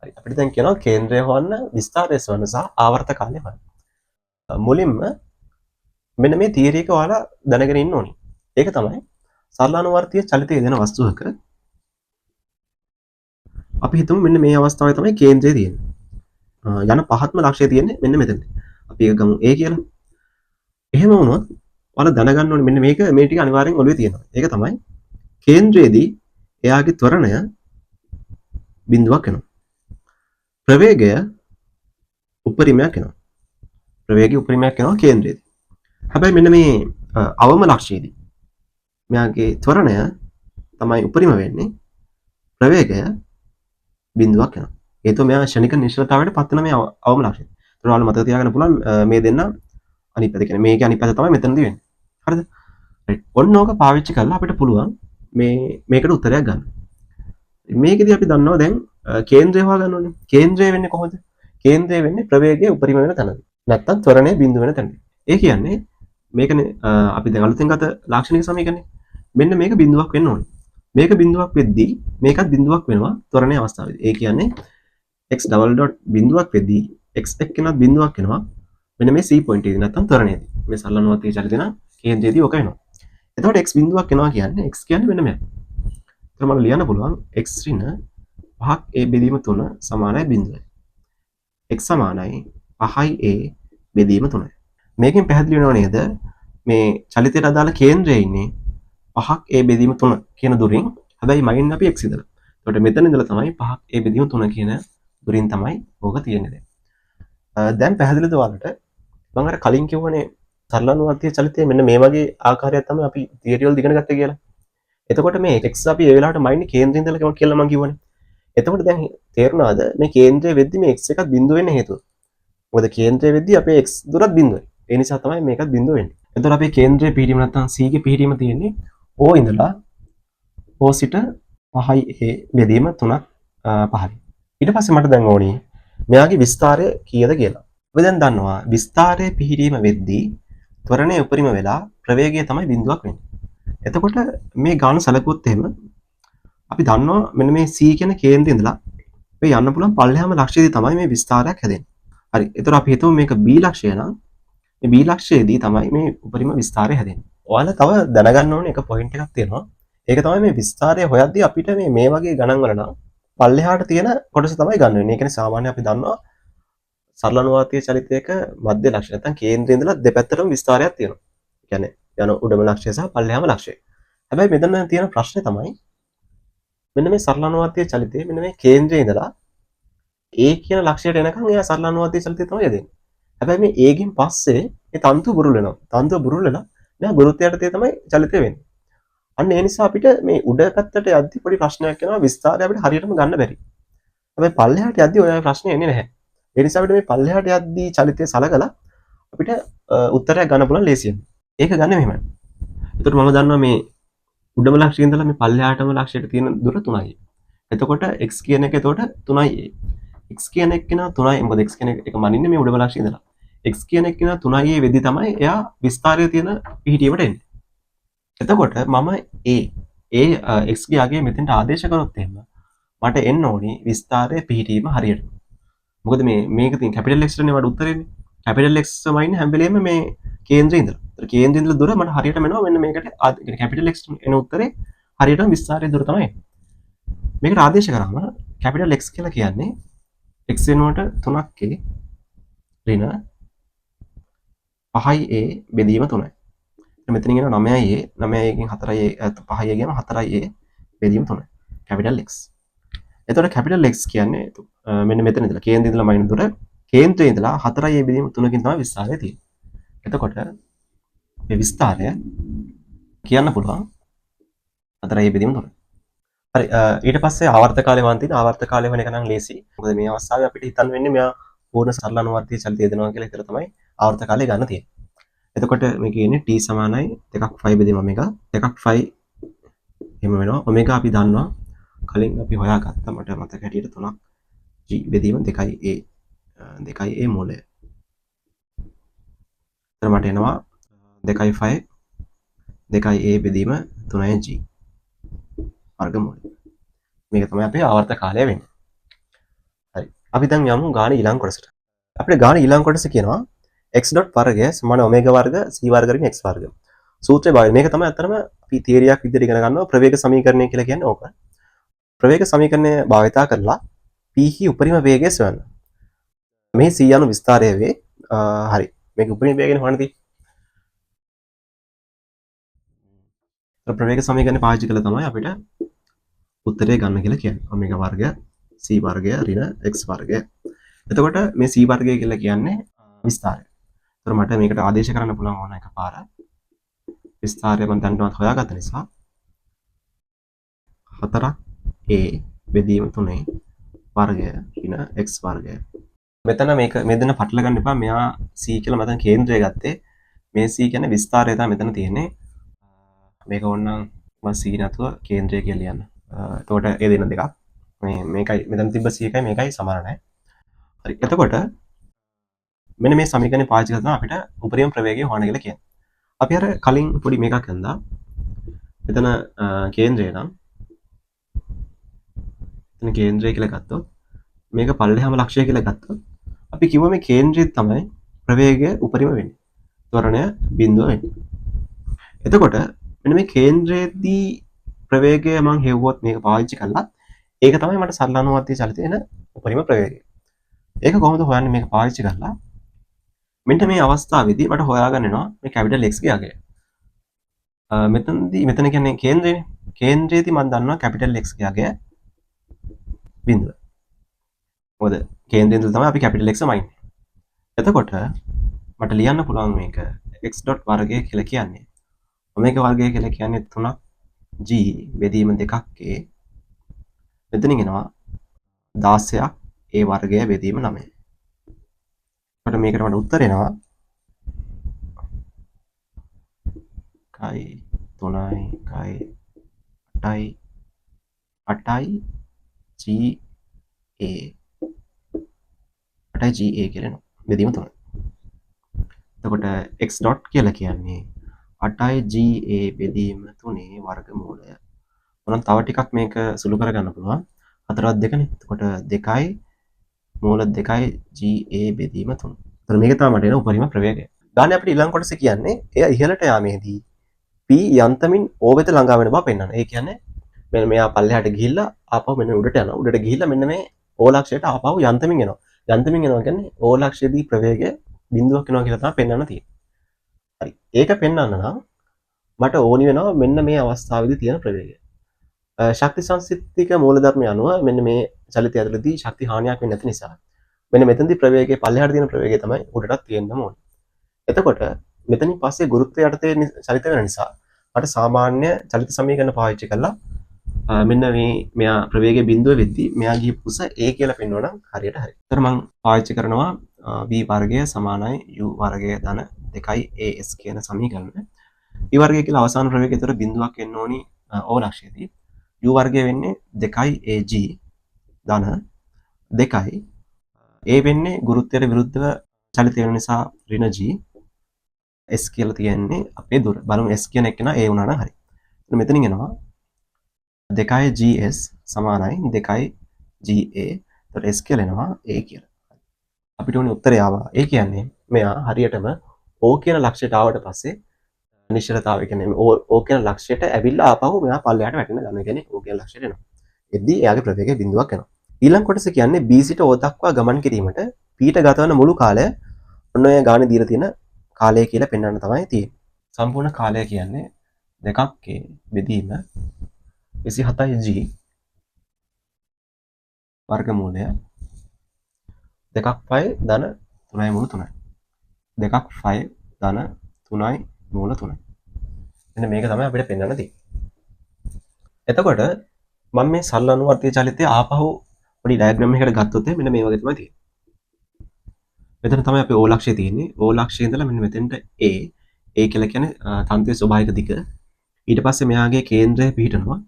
හරි. අපිට දැන් කියනවා කේන්ද්‍රය හොයන්න, විස්තාරය සොයන්න සහ ආවර්ත කාලය හොයන්න. මුලින්ම මෙන්න මේ තියරි එක ඔයාලා දැනගෙන ඉන්න ඕනි. ඒක තමයි සරල අනුවර්තීය චලිතය දෙන වස්තුවක අපි හිතමු මෙන්න මේ අවස්ථාවේ තමයි කේන්ද්‍රය තියෙන්නේ. යන පහත්ම ලක්ෂ්‍යය තියෙන්නේ මෙන්න මෙතනදී. අපි ඒක ගමු A කියලා. එහෙම වුණොත් ඔයාලා දැනගන්න ඕනේ මෙන්න මේක මේ ටික අනිවාර්යෙන් ඔළුවේ තියෙනවා. ඒක තමයි කේන්ද්‍රයේදී එයාගේ ත්වරණය බිඳුවක් වෙනවා. ප්‍රවේගය උපරිමයක් වෙනවා. ප්‍රවේගය උපරිමයක් වෙනවා කේන්ද්‍රයේදී. හැබැයි මෙන්න මේ අවම ලක්ෂ්‍යයේදී මෙයාගේ ත්වරණය තමයි උපරිම වෙන්නේ. ප්‍රවේගය බිඳුවක් වෙනවා. හේතුව මෙයා ක්ෂණික නිශ්චලතාවයට පත් වෙන මේ අවම ලක්ෂ්‍යය. ඒතර ඔයාලා මතක තියාගන්න පුළුවන් මේ දෙන්න අනිත් පැත්ත කියන්නේ මේකේ අනිත් පැත්ත තමයි මෙතනදී වෙන්නේ. හරිද? රයිට්. ඔන්න ඕක පාවිච්චි කරලා අපිට පුළුවන් මේ මේකට උත්තරයක් ගන්න. මේකෙදි අපි දන්නවා දැන් කේන්ද්‍රය හොයාගන්න ඕනේ. කේන්ද්‍රය වෙන්නේ කොහොමද? කේන්ද්‍රය වෙන්නේ ප්‍රවේගය උපරිම වෙන තැනදී. නැත්තම් ත්වරණය බිඳුව වෙන තැනදී. ඒ කියන්නේ මේකනේ අපි දැන් අලුතෙන් ගත ලාක්ෂණික සමීකරණේ. මෙන්න මේක බිඳුවක් වෙන්න ඕනේ. මේක බිඳුවක් වෙද්දී මේකත් බිඳුවක් වෙනවා ත්වරණය අවස්ථාවේදී. ඒ කියන්නේ x double dot බිඳුවක් වෙද්දී x එක්කෙනත් බිඳුවක් වෙනවා. මෙන්න මේ c point එකේදී නැත්තම් ත්වරණයේදී. මේ සරල අනුවර්තීය චලිතය නම් කේන්ද්‍රයේදී ඔක වෙනවා. එතකොට x බිඳුවක් වෙනවා කියන්නේ x කියන්නේ මෙන්න මෙයා. එතකොට මට ලියන්න පුළුවන් x ඍණ 5ක් a බෙදීම 3 සමානයි බිඳුවයි. x සමානයි 5යි a බෙදීම 3යි. මේකෙන් පැහැදිලි වෙනව නේද මේ චලිතයට අදාළ කේන්ද්‍රයේ ඉන්නේ 5ක් a බෙදීම 3 කියන දුරින්. හැබැයි මයින් අපි x ඉඳලා. එතකොට මෙතන ඉඳලා තමයි 5ක් a බෙදීම 3 කියන දුරින් තමයි ඕක තියෙන්නේ දැන්. දැන් පැහැදිලිද ඔයාලට? මම අර කලින් කිව්වනේ සරල අනුවර්තීය චලිතය මෙන්න මේ වගේ ආකාරයක් තමයි අපි තියරි වල ඉගෙන ගත්තේ කියලා. එතකොට මේ x අපි ඒ වෙලාවට මයින්නේ කේන්ද්‍රේ ඉඳලා කියලා මං කිව්වනේ. එතකොට දැන් තේරුණාද මේ කේන්ද්‍රය වෙද්දි මේ x එකත් බිඳුව වෙන්න හේතුව? මොකද කේන්ද්‍රය වෙද්දි අපේ x දුරත් බිඳුවයි. ඒ නිසා තමයි මේකත් බිඳුව වෙන්නේ. එතකොට අපේ කේන්ද්‍රයේ පිහිටීම නැත්තම් c ගේ පිහිටීම තියෙන්නේ O ඉඳලා O සිට 5යි a බෙදීම 3ක් පහලින්. ඊට පස්සේ මට දැන් ඕනි මෙයාගේ විස්තාරය කීයද කියලා. අපි දැන් දන්නවා විස්තාරයේ පිහිටීම වෙද්දී ත්වරණය උපරිම වෙලා ප්‍රවේගය තමයි බිඳුවක් වෙන්නේ. එතකොට මේ ගාන සැලකුවොත් එහෙම අපි දන්නවා මෙන්න මේ C කියන කේන්ද්‍රේ ඉඳලා මේ යන්න පුළුවන් පල්ලෙහාම ලක්ෂ්‍යයේදී තමයි මේ විස්තාරයක් හැදෙන්නේ. හරි. එතකොට අපි හිතමු මේක B ලක්ෂ්‍යය නම් මේ B ලක්ෂ්‍යයේදී තමයි මේ උපරිම විස්තාරය හැදෙන්නේ. ඔයාලා තව දැනගන්න ඕනේ එක පොයින්ට් එකක් තියෙනවා. ඒක තමයි මේ විස්තාරය හොයද්දී අපිට මේ මේ වගේ ගණන් වල නම් පල්ලෙහාට තියෙන කොටස තමයි ගන්න වෙන්නේ. ඒ කියන්නේ සාමාන්‍ය අපි දන්නවා සරල අනුවර්තීය චලිතයක මධ්‍ය ලක්ෂ්‍ය නැත්නම් කේන්ද්‍රයේ ඉඳලා දෙපැත්තටම විස්තාරයක් තියෙනවා. ඒ කියන්නේ යන උඩම ලක්ෂ්‍යය සහ පල්ලෙහාම ලක්ෂ්‍යය. හැබැයි මෙතන තියෙන ප්‍රශ්නේ තමයි මෙන්න මේ සරල අනුවර්තීය චලිතයේ මෙන්න මේ කේන්ද්‍රයේ ඉඳලා A කියන ලක්ෂ්‍යයට එනකන් එයා සරල අනුවර්තීය චලිතය තමයි යෙදෙන්නේ. හැබැයි මේ A ගෙන් පස්සේ මේ තන්තුව බුරුල් වෙනවා. තන්තුව බුරුල් වෙලා මෙයා ගුරුත්වය යටතේ තමයි චලිතය වෙන්නේ. අන්න ඒ නිසා අපිට මේ උඩ පැත්තට යද්දි පොඩි ප්‍රශ්නයක් එනවා විස්තාරය අපිට හරියටම ගන්න බැරි. හැබැයි පල්ලෙහාට යද්දි ඔය ප්‍රශ්නේ එන්නේ නැහැ. ඒ නිසා අපිට මේ පල්ලෙහාට යද්දි චලිතය සලකලා අපිට උත්තරයක් ගන්න පුළුවන් ලේසියෙන්. ඒක ගන්න මෙහෙමයි. එතකොට මම දන්නවා මේ උඩම ලක්ෂ්‍යයේ ඉඳලා මේ පල්ලෙහාටම ලක්ෂ්‍යයට තියෙන දුර 3යි. එතකොට x කියන එක එතකොට 3යි. x කියන එක කෙනා 3යි. මොකද x කියන එක මනින්නේ මේ උඩම ලක්ෂ්‍යයේ ඉඳලා. x කියන එක කෙනා 3යි වෙද්දි තමයි එයා විස්තාරය තියෙන පිහිටියට එන්නේ. එතකොට මම a a x ගේ අගය මෙතෙන්ට ආදේශ කරොත් එහෙම මට එන්න ඕනි විස්තාරය පිහිටීම හරියට. මොකද මේ මේක තියෙන කැපිටල් X නේ මට උත්තරේ එන්නේ. කැපිටල් X මයින්නේ හැම වෙලේම මේ කේන්ද්‍රේ ඉඳලා. ඒතර කේන්ද්‍රයේ ඉඳලා දුර මට හරියටම එනවා මෙන්න මේකට කැපිටල් X එන උත්තරේ හරියටම විස්තාරයේ දුර තමයි එන්නේ. මේකට ආදේශ කරාම කැපිටල් X කියලා කියන්නේ x වෙනුවට 3ක් a ඍණ 5 a බෙදීම 3යි. මෙතනින් එනවා 9 a 9 a එකෙන් 4 a 5 a ගියාම 4 a බෙදීම 3යි. Capital X. එතකොට කැපිටල් X කියන්නේ මෙන්න මෙතන ඉඳලා කේන්ද්‍රයේ ඉඳලා මයින් දුර කේන්ද්‍රයේ ඉඳලා 4 a බෙදීම 3කින් තමයි විස්තාරය තියෙන්නේ. එතකොට මේ විස්තාරය කියන්න පුළුවන් 4 a බෙදීම 3. හරි, ඊට පස්සේ ආවර්ත කාලය වන් තියෙන ආවර්ත කාලය වෙන එක නම් ලේසි. මොකද මේ අවස්ථාවේ අපිට හිතන්න වෙන්නේ මෙයා පූර්ණ සරල අනුවර්තී චලිතය දෙනවා කියලා හිතලා තමයි ආවර්ත කාලය ගන්න තියෙන්නේ. එතකොට මේ කියන්නේ t සමානයි 2ක් 5 බෙදීම ඔමෙගා 2ක් 5 එහෙම වෙනවා. ඔමෙගා අපි දන්නවා කලින් අපි හොයාගත්තා මට මතක හැටියට 3ක් g බෙදීම 2 a 2 a මූලය. එතන මට එනවා 2 5 2 a බෙදීම 3 g වර්ගමූලය. මේක තමයි අපේ ආවර්ත කාලය වෙන්නේ. හරි. අපි දැන් යමු ගාන ඊළඟ කොටසට. අපිට ගාන ඊළඟ කොටස කියනවා x dot වර්ගය සමාන ඔමෙගා වර්ග c වර්ග ඍණ x වර්ග. සූත්‍රය භාවිත. මේක තමයි අතරම අපි තියරියක් විදිහට ඉගෙන ගන්නවා ප්‍රවේග සමීකරණය කියලා කියන්නේ ඕක. ප්‍රවේග සමීකරණය භාවිතා කරලා p හි උපරිම වේගය සොයන්න. මේ c යනු විස්තාරය වේ. හරි. මේක උපරිම වේගයනේ හොයන්න තියෙන්නේ. ප්‍රවේග සමීකරණය පාවිච්චි කළා තමයි අපිට උත්තරය ගන්න කියලා කියන්නේ. ඔමෙගා වර්ගය c වර්ගය ඍණ x වර්ගය. එතකොට මේ c වර්ගය කියලා කියන්නේ විස්තාරය. ඒතර මට මේකට ආදේශ කරන්න පුළුවන් ඕන එකපාර. විස්තාරය මම දැනටමත් හොයාගත්ත නිසා 4ක් a බෙදීම 3 වර්ගය ඍණ x වර්ගය. මෙතන මේක මේ දෙන්න පටල ගන්න එපා. මෙයා c කියලා මම දැන් කේන්ද්‍රය ගත්තේ. මේ c කියන්නේ විස්තාරය තමයි මෙතන තියෙන්නේ. මේක ඕනනම් මම c නැතුව කේන්ද්‍රය කියලා ලියන්න. එතකොට ඒ දෙන්න දෙකක්. මේ මේකයි මෙතන තිබ්බ c එකයි මේකයි සමාන නැහැ. හරි. එතකොට මෙන්න මේ සමීකරණය පාවිච්චි කරලා තමයි අපිට උපරිම ප්‍රවේගය හොයන්න කියලා කියන්නේ. අපි අර කලින් පොඩි මේකක් ඇඳා. මෙතන කේන්ද්‍රය නම් එතන කේන්ද්‍රය කියලා ගත්තොත් මේක පල්ලෙහාම ලක්ෂ්‍යය කියලා ගත්තොත් අපි කිව්ව මේ කේන්ද්‍රය තමයි ප්‍රවේගය උපරිම වෙන්නේ. ත්වරණය බිඳුව වෙන්නේ. එතකොට මෙන්න මේ කේන්ද්‍රයේදී ප්‍රවේගය මං හෙව්වොත් මේක පාවිච්චි කළා ඒක තමයි මට සරල අනුවර්තී චලිතය එන උපරිම ප්‍රවේගය. ඒක කොහොමද හොයන්නේ මේක පාවිච්චි කරලා? මෙන්න මේ අවස්ථාවේදී මට හොයාගන්න වෙනවා මේ කැපිටල් X ගේ අගය. මෙතනදී මෙතන කියන්නේ කේන්ද්‍රයනේ. කේන්ද්‍රයේදී මම දන්නවා කැපිටල් X ගේ අගය බිඳුව. මොකද කේන්ද්‍රයෙන් ඉඳලා තමයි අපි කැපිටල් X මයින්නේ. එතකොට මට ලියන්න පුළුවන් මේක x dot වර්ගය කියලා කියන්නේ ඔමෙගා වර්ගය කියලා කියන්නේ 3ක් g බෙදීම 2ක් a මෙතනින් එනවා 16ක් a වර්ගය බෙදීම 9. එතකොට මේකට මට උත්තර එනවා 1 3යි 1 8යි 8යි g a 8යි g a කියලා එනවා බෙදීම 3. එතකොට x dot කියලා කියන්නේ 8යි g a බෙදීම 3 වර්ගමූලය. මොනම් තව ටිකක් මේක සුළු කරගන්න පුළුවන්. 4ක් 2නේ. එතකොට 2යි මූල 2යි g a බෙදීම 3. එතකොට මේක තමයි මට එන උපරිම ප්‍රවේගය. ගානේ අපිට ඊළඟ කොටස කියන්නේ එය ඉහළට යාමේදී p යන්තමින් O වෙත ළඟා වෙන බව පෙන්වන්න. ඒ කියන්නේ මෙන්න මෙයා පල්ලෙහාට ගිහිල්ලා ආපහු මෙන්න උඩට යනවා. උඩට ගිහිල්ලා මෙන්න මේ O ලක්ෂයට ආපහු යන්තමින් එනවා. යන්තමින් එනවා කියන්නේ O ලක්ෂයේදී ප්‍රවේගය බිඳුවක් වෙනවා කියලා තමයි පෙන්වන්න තියෙන්නේ. හරි. ඒක පෙන්වන්න නම් මට ඕනි වෙනවා මෙන්න මේ අවස්ථාවේදී තියෙන ප්‍රවේගය. ශක්ති සංසිද්ධික මූලධර්මය අනුව මෙන්න මේ චලිතය ඇතුළතදී ශක්ති හානියක් වෙන්නේ නැති නිසා මෙන්න මෙතනදී ප්‍රවේගය පල්ලෙහාට තියෙන ප්‍රවේගය තමයි උඩටත් තියෙන්න ඕනේ. එතකොට මෙතනින් පස්සේ ගුරුත්වය යටතේ චලිත වෙන නිසා මට සාමාන්‍ය චලිත සමීකරණ පාවිච්චි කරලා මෙන්න මේ මෙයා ප්‍රවේගය බිඳුව වෙද්දී මෙයා ගිය පුස A කියලා පෙන්වනවා නම් හරියට හරි. ඒතර මං පාවිච්චි කරනවා V වර්ගය සමානයි U වර්ගය ධන 2 AS කියන සමීකරණය. V වර්ගය කියලා අවසාන ප්‍රවේගය ඒතර බිඳුවක් එන්න ඕනි O ලක්ෂයේදී. U වර්ගය වෙන්නේ 2 AG ධන 2 A වෙන්නේ ගුරුත්වයට විරුද්ධව චලිත වෙන නිසා ඍණ G S කියලා තියෙන්නේ අපේ දුර. බලමු S කියන එක නා A වුණා නම් හරි. එතන මෙතනින් එනවා 2 GS සමානයි 2 GA. එතකොට S කියලා එනවා A කියලා. අපිට ඕනේ උත්තරය ආවා. ඒ කියන්නේ මෙයා හරියටම O කියන ලක්ෂ්‍යයට ආවට පස්සේ නිශ්චලතාවය කියන්නේ O කියන ලක්ෂ්‍යයට ඇවිල්ලා ආපහු මෙයා පල්ලෙහාට වැටෙන ගන්න. ඒ කියන්නේ O කියන ලක්ෂ්‍යයට එනවා. එද්දී එයාගේ ප්‍රවේගය බිඳුවක් වෙනවා. ඊළඟ කොටස කියන්නේ B සිට O දක්වා ගමන් කිරීමට P ට ගතවන මුළු කාලය ඔන්න ඔය ගානේ දීලා තියෙන කාලය කියලා පෙන්වන්න තමයි තියෙන්නේ. සම්පූර්ණ කාලය කියන්නේ දෙකක් K බෙදීම 27 G වර්ගමූලය දෙකක් 5 ධන 3 මූල 3යි. දෙකක් 5 ධන 3 මූල 3යි. මෙන්න මේක තමයි අපිට පෙන්වන්න තියෙන්නේ. එතකොට මම මේ සරල අනුවර්තීය චලිතය ආපහු පොඩි ඩයග්‍රෑම් එකකට ගත්තොත් මෙන්න මේ වගේ තමයි තියෙන්නේ. මෙතන තමයි අපේ O ලක්ෂ්‍යය තියෙන්නේ. O ලක්ෂ්‍යය ඉඳලා මෙන්න මෙතෙන්ට A, A කියලා කියන්නේ තන්තුවේ ස්වභාවික දිග. ඊට පස්සේ මෙයාගේ කේන්ද්‍රය පිහිටනවා.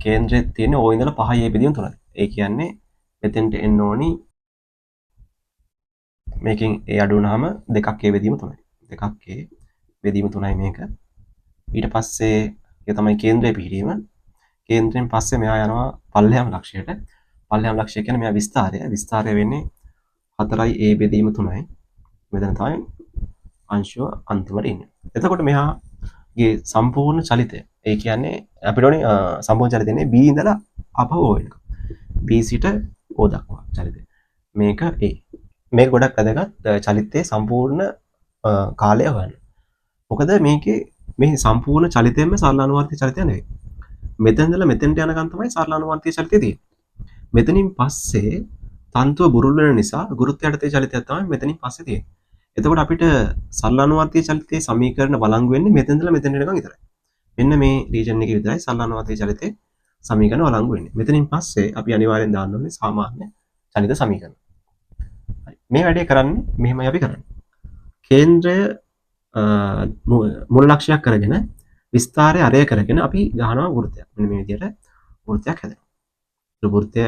කේන්ද්‍රය තියෙන්නේ O ඉඳලා 5 A බෙදීම 3යි. ඒ කියන්නේ මෙතෙන්ට එන්න ඕනි මේකෙන් A අඩු වුණාම දෙකක් A බෙදීම 3යි. දෙකක් A බෙදීම 3යි මේක. ඊට පස්සේ ඒ තමයි කේන්ද්‍රය පිහිටීම. කේන්ද්‍රයෙන් පස්සේ මෙයා යනවා පල්ලෙහාම ලක්ෂ්‍යයට. පල්ලෙහාම ලක්ෂ්‍ය කියන්නේ මෙයා විස්තාරය. විස්තාරය වෙන්නේ 4යි A බෙදීම 3යි. මෙතන තමයි අංශුව අන්තිමට ඉන්නේ. එතකොට මෙයාගේ සම්පූර්ණ චලිතය. ඒ කියන්නේ අපිට ඕනේ සම්පූර්ණ චලිතය ඉන්නේ B ඉඳලා ආපහු O වෙනකම්. B සිට O දක්වා චලිතය. මේක A. මේක ගොඩක් වැදගත් චලිතයේ සම්පූර්ණ කාලය හොයන්න. මොකද මේකේ මේ සම්පූර්ණ චලිතයෙන්ම සරල අනුවර්තී චලිතය නෙවෙයි. මෙතන ඉඳලා මෙතෙන්ට යනකම් තමයි සරල අනුවර්තී චලිතය තියෙන්නේ. මෙතනින් පස්සේ තන්තුව බුරුල් වෙන නිසා ගුරුත්වය යටතේ චලිතයක් තමයි මෙතනින් පස්සේ තියෙන්නේ. එතකොට අපිට සරල අනුවර්තී චලිතයේ සමීකරණ වළංගු වෙන්නේ මෙතන ඉඳලා මෙතෙන්ට එනකම් විතරයි. මෙන්න මේ රීජන් එකේ විතරයි සරල අනුවර්තී චලිතයේ සමීකරණ වළංගු වෙන්නේ. මෙතනින් පස්සේ අපි අනිවාර්යෙන් දාන්න ඕනේ සාමාන්‍ය චලිත සමීකරණ. හරි. මේ වැඩේ කරන්නේ මෙහෙමයි අපි කරන්නේ. කේන්ද්‍රය මුල් ලක්ෂ්‍යයක් කරගෙන විස්තාරය අරය කරගෙන අපි ගහනවා වෘත්තයක්. මෙන්න මේ විදිහට වෘත්තයක් හැදෙනවා. ඒ වෘත්තය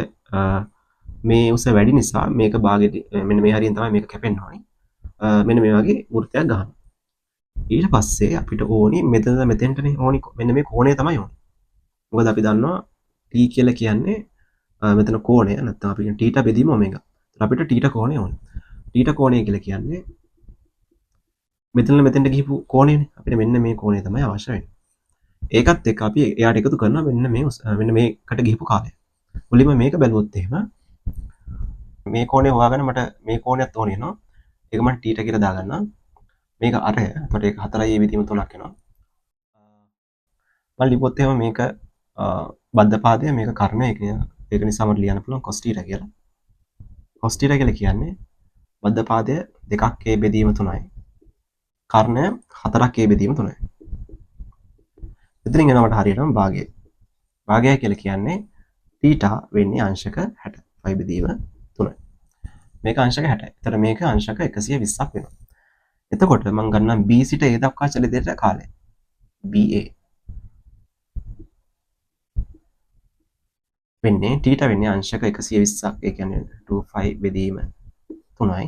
මේ උස වැඩි නිසා මේක භාගෙට මෙන්න මේ හරියෙන් තමයි මේක කැපෙන්න ඕනේ. මෙන්න මේ වගේ වෘත්තයක් ගහනවා. ඊට පස්සේ අපිට ඕනි මෙතන මෙතෙන්ටනේ ඕනි මෙන්න මේ කෝණය තමයි ඕනි. මොකද අපි දන්නවා T කියලා කියන්නේ මෙතන කෝණය නැත්නම් අපි කියන θ බෙදීම ඔමෙගා. අපිට θ කෝණය ඕනි. θ කෝණය කියලා කියන්නේ මෙතන මෙතෙන්ට ගිහපු කෝණයනේ. අපිට මෙන්න මේ කෝණය තමයි අවශ්‍ය වෙන්නේ. ඒකත් එක්ක අපි එයාට එකතු කරනවා මෙන්න මේ මෙන්න මේකට ගිහපු කාලය. මුලින්ම මේක බැලුවොත් එහෙම මේ කෝණය හොයාගන්න මට මේ කෝණයත් ඕනේ වෙනවා. ඒක මම θ කියලා දාගන්නවා. මේක අරය. එතකොට ඒක 4යි A බෙදීම 3ක් වෙනවා. මම ලිව්වොත් එහෙම මේක බද්ධ පාදය මේක කර්ණය. ඒක නිසා මට ලියන්න පුළුවන් cos θ කියලා. cos θ කියලා කියන්නේ බද්ධ පාදය දෙකක් A බෙදීම 3යි. කර්ණය 4ක් A බෙදීම 3යි. එතනින් එනවා මට හරියටම භාගය. භාගය කියලා කියන්නේ θ වෙන්නේ අංශක 60. 5 බෙදීම 3යි. මේක අංශක 60යි. එතකොට මේක අංශක 120ක් වෙනවා. එතකොට මම ගන්නම් B සිට A දක්වා චලිතයට කාලය. BA වෙන්නේ θ වෙන්නේ අංශක 120ක්. ඒ කියන්නේ 25 බෙදීම 3යි.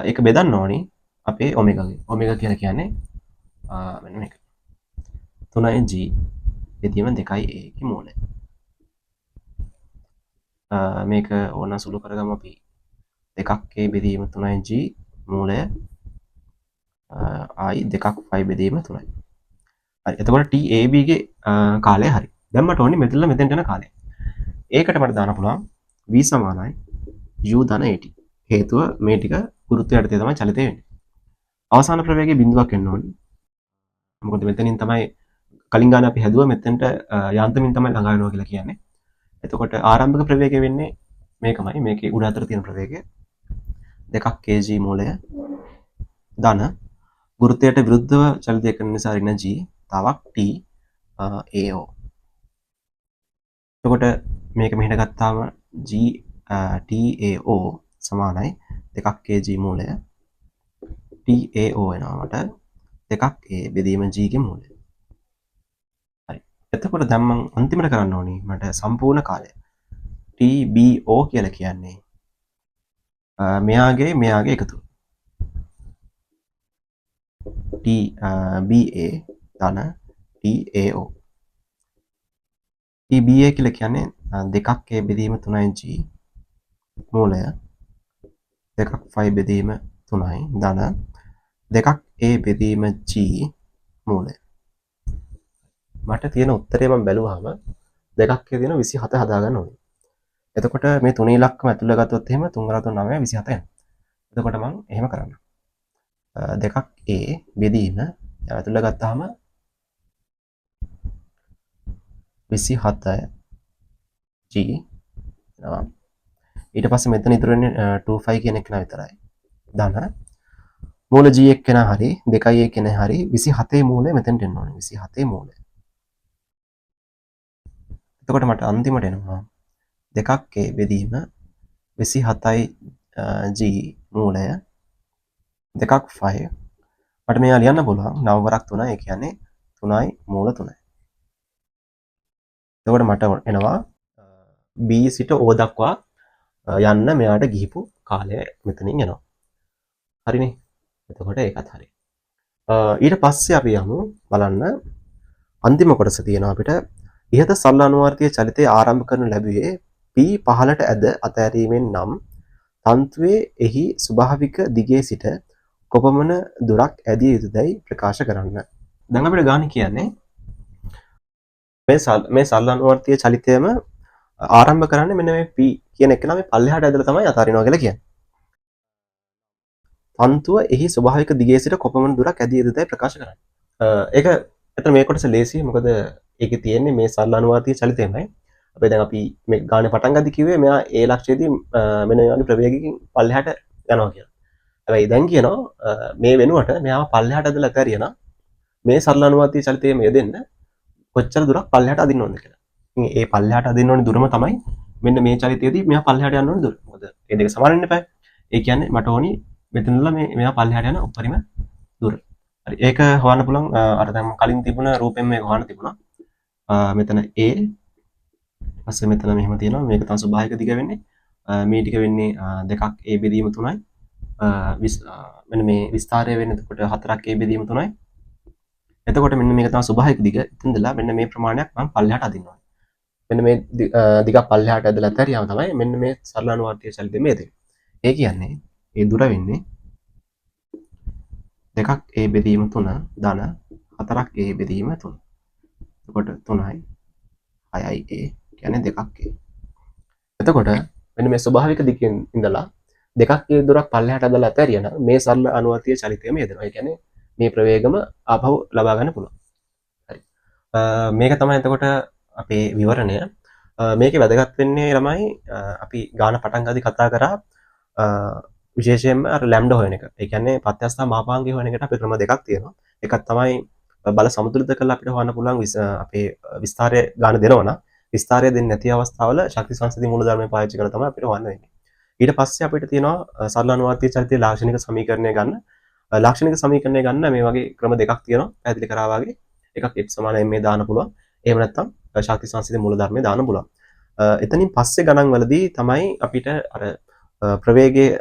ඒක බෙදන්න ඕනි අපේ ඔමෙගාගේ. ඔමෙගා කියලා කියන්නේ මෙන්න මේක. 3යි G බෙදීම 2යි A එකේ මූලය. මේක ඕන සුළු කරගමු අපි. දෙකක් A බෙදීම 3යි G මූලය ආයි දෙකක් 5 බෙදීම 3යි. හරි. එතකොට TAB ගේ කාලය හරි. දැන් මට ඕනේ මෙතනලා මෙතෙන්ට යන කාලය. ඒකට මට දාන්න පුළුවන් V සමානයි U ධන AT. හේතුව මේ ටික ගුරුත්වය යටතේ තමයි චලිතය වෙන්නේ. අවසාන ප්‍රවේගය බිඳුවක් වෙන්න ඕනේ. මොකද මෙතනින් තමයි කලින් ගාන අපි හැදුවා මෙතෙන්ට යාන්තමින් තමයි ළඟා වෙනවා කියලා කියන්නේ. එතකොට ආරම්භක ප්‍රවේගය වෙන්නේ මේකමයි. මේකේ උඩ අතර තියෙන ප්‍රවේගය දෙකක් kg මූලය ධන ගුරුත්වයට විරුද්ධව චලිතය කරන නිසා ඍණ G තවක් T AO. එතකොට මේක මෙහෙට ගත්තාම G TAO සමානයි දෙකක් kg මූලය TAO වෙනවා මට දෙකක් A බෙදීම G ගේ මූලය. හරි. එතකොට දැන් මං අන්තිමට කරන්න ඕනි මට සම්පූර්ණ කාලය. TBO කියලා කියන්නේ මෙයාගේ එකතුව. TBA ධන TAO. TBA කියලා කියන්නේ දෙකක් A බෙදීම 3යි G මූලය දෙකක් 5 බෙදීම 3යි ධන 2ක් A බෙදීම G මූලය. මට තියෙන උත්තරේ මම බැලුවාම දෙකක් A තියෙන 27 හදාගන්න ඕනේ. එතකොට මේ තුනේ ඉලක්කම ඇතුළට ගත්තොත් එහෙම 3 වර 3 9 27 එනවා. එතකොට මං එහෙම කරන්න. දෙකක් A බෙදීම ඇතුළට ගත්තාම 27 G එනවා. ඊට පස්සේ මෙතන ඉතුරු වෙන්නේ 25 කියන එක නා විතරයි. ධන මූල G එක්කෙනා හරි 2 A කෙනා හරි 27 මූලය මෙතෙන්ට එන්න ඕනේ. 27 මූලය. එතකොට මට අන්තිමට එනවා දෙකක් A බෙදීම 27යි G මූලය දෙකක් 5. මට මේවා ලියන්න පුළුවන් 9 වරක් 3, ඒ කියන්නේ 3යි මූල 3යි. එතකොට මට එනවා B සිට O දක්වා යන්න මෙයාට ගිහිපු කාලය මෙතනින් එනවා. හරිනේ? එතකොට ඒකත් හරි. ඊට පස්සේ අපි යමු බලන්න අන්තිම කොටස තියෙනවා අපිට. ඉහත සරල අනුවර්තීය චලිතය ආරම්භ කරනු ලැබුවේ P පහළට ඇද අතෑරීමෙන් නම් තන්තුවේ එහි ස්වභාවික දිගේ සිට කොපමණ දුරක් ඇදිය යුතුදැයි ප්‍රකාශ කරන්න. දැන් අපිට ගාන කියන්නේ මේ සරල අනුවර්තීය චලිතයම ආරම්භ කරන්නේ මෙන්න මේ P කියන එක නම් මේ පල්ලෙහාට ඇදලා තමයි අතාරිනවා කියලා කියන්නේ. තන්තුව එහි ස්වභාවික දිගේ සිට කොපමණ දුරක් ඇදිය යුතුදැයි ප්‍රකාශ කරන්න. ඒක එතන මේ කොටස ලේසියි, මොකද ඒකේ තියෙන්නේ මේ සරල අනුවර්තීය චලිතයමයි. අපි දැන් අපි මේ ගානේ පටන් ගද්දි කිව්වේ මෙයා ඒ ලක්ෂයේදී මෙන්න මේ වගේ ප්‍රවේගයකින් පල්ලෙහාට යනවා කියලා. හැබැයි දැන් කියනවා මේ වෙනුවට මෙයාව පල්ලෙහාට ඇදලා අතහැරියා නම් මේ සරල අනුවර්තීය චලිතයම යෙදෙන්න කොච්චර දුරක් පල්ලෙහාට අදින්න ඕනද කියලා. ඉතින් ඒ පල්ලෙහාට අදින්න ඕනේ දුරම තමයි මෙන්න මේ චලිතයේදී මෙයා පල්ලෙහාට යන්න ඕනේ දුර. මොකද මේ දෙක සමාන වෙන්න එපා. ඒ කියන්නේ මට ඕනි මෙතන ඉඳලා මේ මෙයා පල්ලෙහාට යන උපරිම දුර. හරි, ඒක හොයන්න පුළුවන්. අර දැන් කලින් තිබුණ රූපෙන් මේක හොයන්න තිබුණා. මෙතන A පස්සේ මෙතන මෙහෙම තියෙනවා. මේක තමයි ස්වභාවික දිග වෙන්නේ. මේ ටික වෙන්නේ දෙකක් A බෙදීම 3යි. මෙන්න මේ විස්තරය වෙන්නේ එතකොට හතරක් A බෙදීම 3යි. එතකොට මෙන්න මේක තමයි ස්වභාවික දිග. එතනදලා මෙන්න මේ ප්‍රමාණයක් මම පල්ලෙහාට අදින්න ඕනේ. මෙන්න මේ දිගක් පල්ලෙහාට ඇදලා ඇතරියාම තමයි මෙන්න මේ සරල අනුවර්තීය චලිතය මේ දෙන්නේ. ඒ කියන්නේ ඒ දුර වෙන්නේ දෙකක් A බෙදීම 3 ධන හතරක් A බෙදීම 3. එතකොට 3යි 6යි A කියන්නේ දෙකක් A. එතකොට මෙන්න මේ ස්වභාවික දිගින් ඉඳලා දෙකක් A දුරක් පල්ලෙහාට ඇදලා ඇතරියා නම් මේ සරල අනුවර්තීය චලිතයම යෙදෙනවා. ඒ කියන්නේ මේ ප්‍රවේගම ආපහු ලබා ගන්න පුළුවන්. හරි. මේක තමයි එතකොට අපේ විවරණය. මේකේ වැදගත් වෙන්නේ ළමයි, අපි ගාන පටන් ගද්දි කතා කරා විශේෂයෙන්ම අර ලැම්ඩා හොයන එක. ඒ කියන්නේ ප්‍රත්‍යස්ථ මාපාංගය හොයන එකට අපේ ක්‍රම දෙකක් තියෙනවා. එකක් තමයි බල සමතුලිත කරලා අපිට හොයන්න පුළුවන් අපේ විස්තරය ගාන දෙනවා නම්, විස්තරය දෙන්නේ නැති අවස්ථාවල ශක්ති සංසිද්ධි මූලධර්මය පාවිච්චි කරලා තමයි අපිට හොයන්න වෙන්නේ. ඊට පස්සේ අපිට තියෙනවා සරල අනුවර්තීය චලිතයේ ලාක්ෂණික සමීකරණය ගන්න. ලාක්ෂණික සමීකරණය ගන්න මේ වගේ ක්‍රම දෙකක් තියෙනවා. පැහැදිලි කරා වගේ. එකක් F සමාන ma දාන්න පුළුවන්. එහෙම නැත්නම් ශක්ති සංසිද්ධි මූලධර්මය දාන්න පුළුවන්. එතනින් පස්සේ ගණන් වලදී තමයි අපිට අර ප්‍රවේගයේ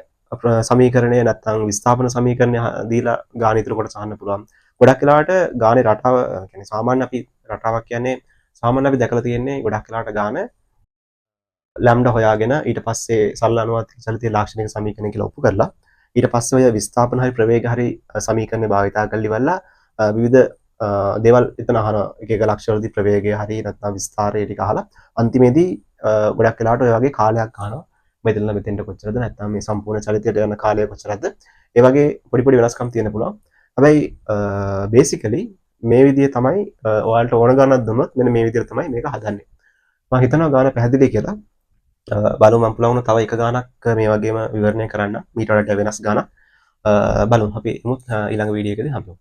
සමීකරණය නැත්නම් විස්ථාපන සමීකරණය දීලා ගාන ඉතුරු කොටස අහන්න පුළුවන්. ගොඩක් වෙලාවට ගානේ රටාව කියන්නේ සාමාන්‍ය අපි රටාවක් කියන්නේ සාමාන්‍ය අපි දැකලා තියෙන්නේ ගොඩක් වෙලාවට ගාන ලැම්ඩා හොයාගෙන ඊට පස්සේ සරල අනුවර්තීය චලිතයේ ලාක්ෂණික සමීකරණය කියලා ඔප්පු කරලා ඊට පස්සේ ඔය විස්ථාපන හරි ප්‍රවේග හරි සමීකරණ භාවිතා කරලා ඉවරලා විවිධ දේවල් එතන අහන එක එක ලක්ෂ්‍ය වලදී ප්‍රවේගය හරි නැත්නම් විස්තරය ටික අහලා අන්තිමේදී ගොඩක් වෙලාවට ඔය වගේ කාලයක් අහනවා. මෙතන මෙතෙන්ට කොච්චරද නැත්නම් මේ සම්පූර්ණ චලිතයට යන කාලය කොච්චරද, ඒ වගේ පොඩි පොඩි වෙනස්කම් තියෙන්න පුළුවන්. හැබැයි බේසිකලි මේ විදිය තමයි ඔයාලට ඕන ගානක් දුන්නොත් මෙන්න මේ විදියට තමයි මේක හදන්නේ. මම හිතනවා ගාන පැහැදිලි කියලා. බලමු මම පුළුවන් වුණා තව එක ගානක් මේ වගේම විවරණය කරන්න, මීට වඩා වෙනස් ගානක්. බලමු අපි මුත් ඊළඟ වීඩියෝ එකේදී හම්බෙමු.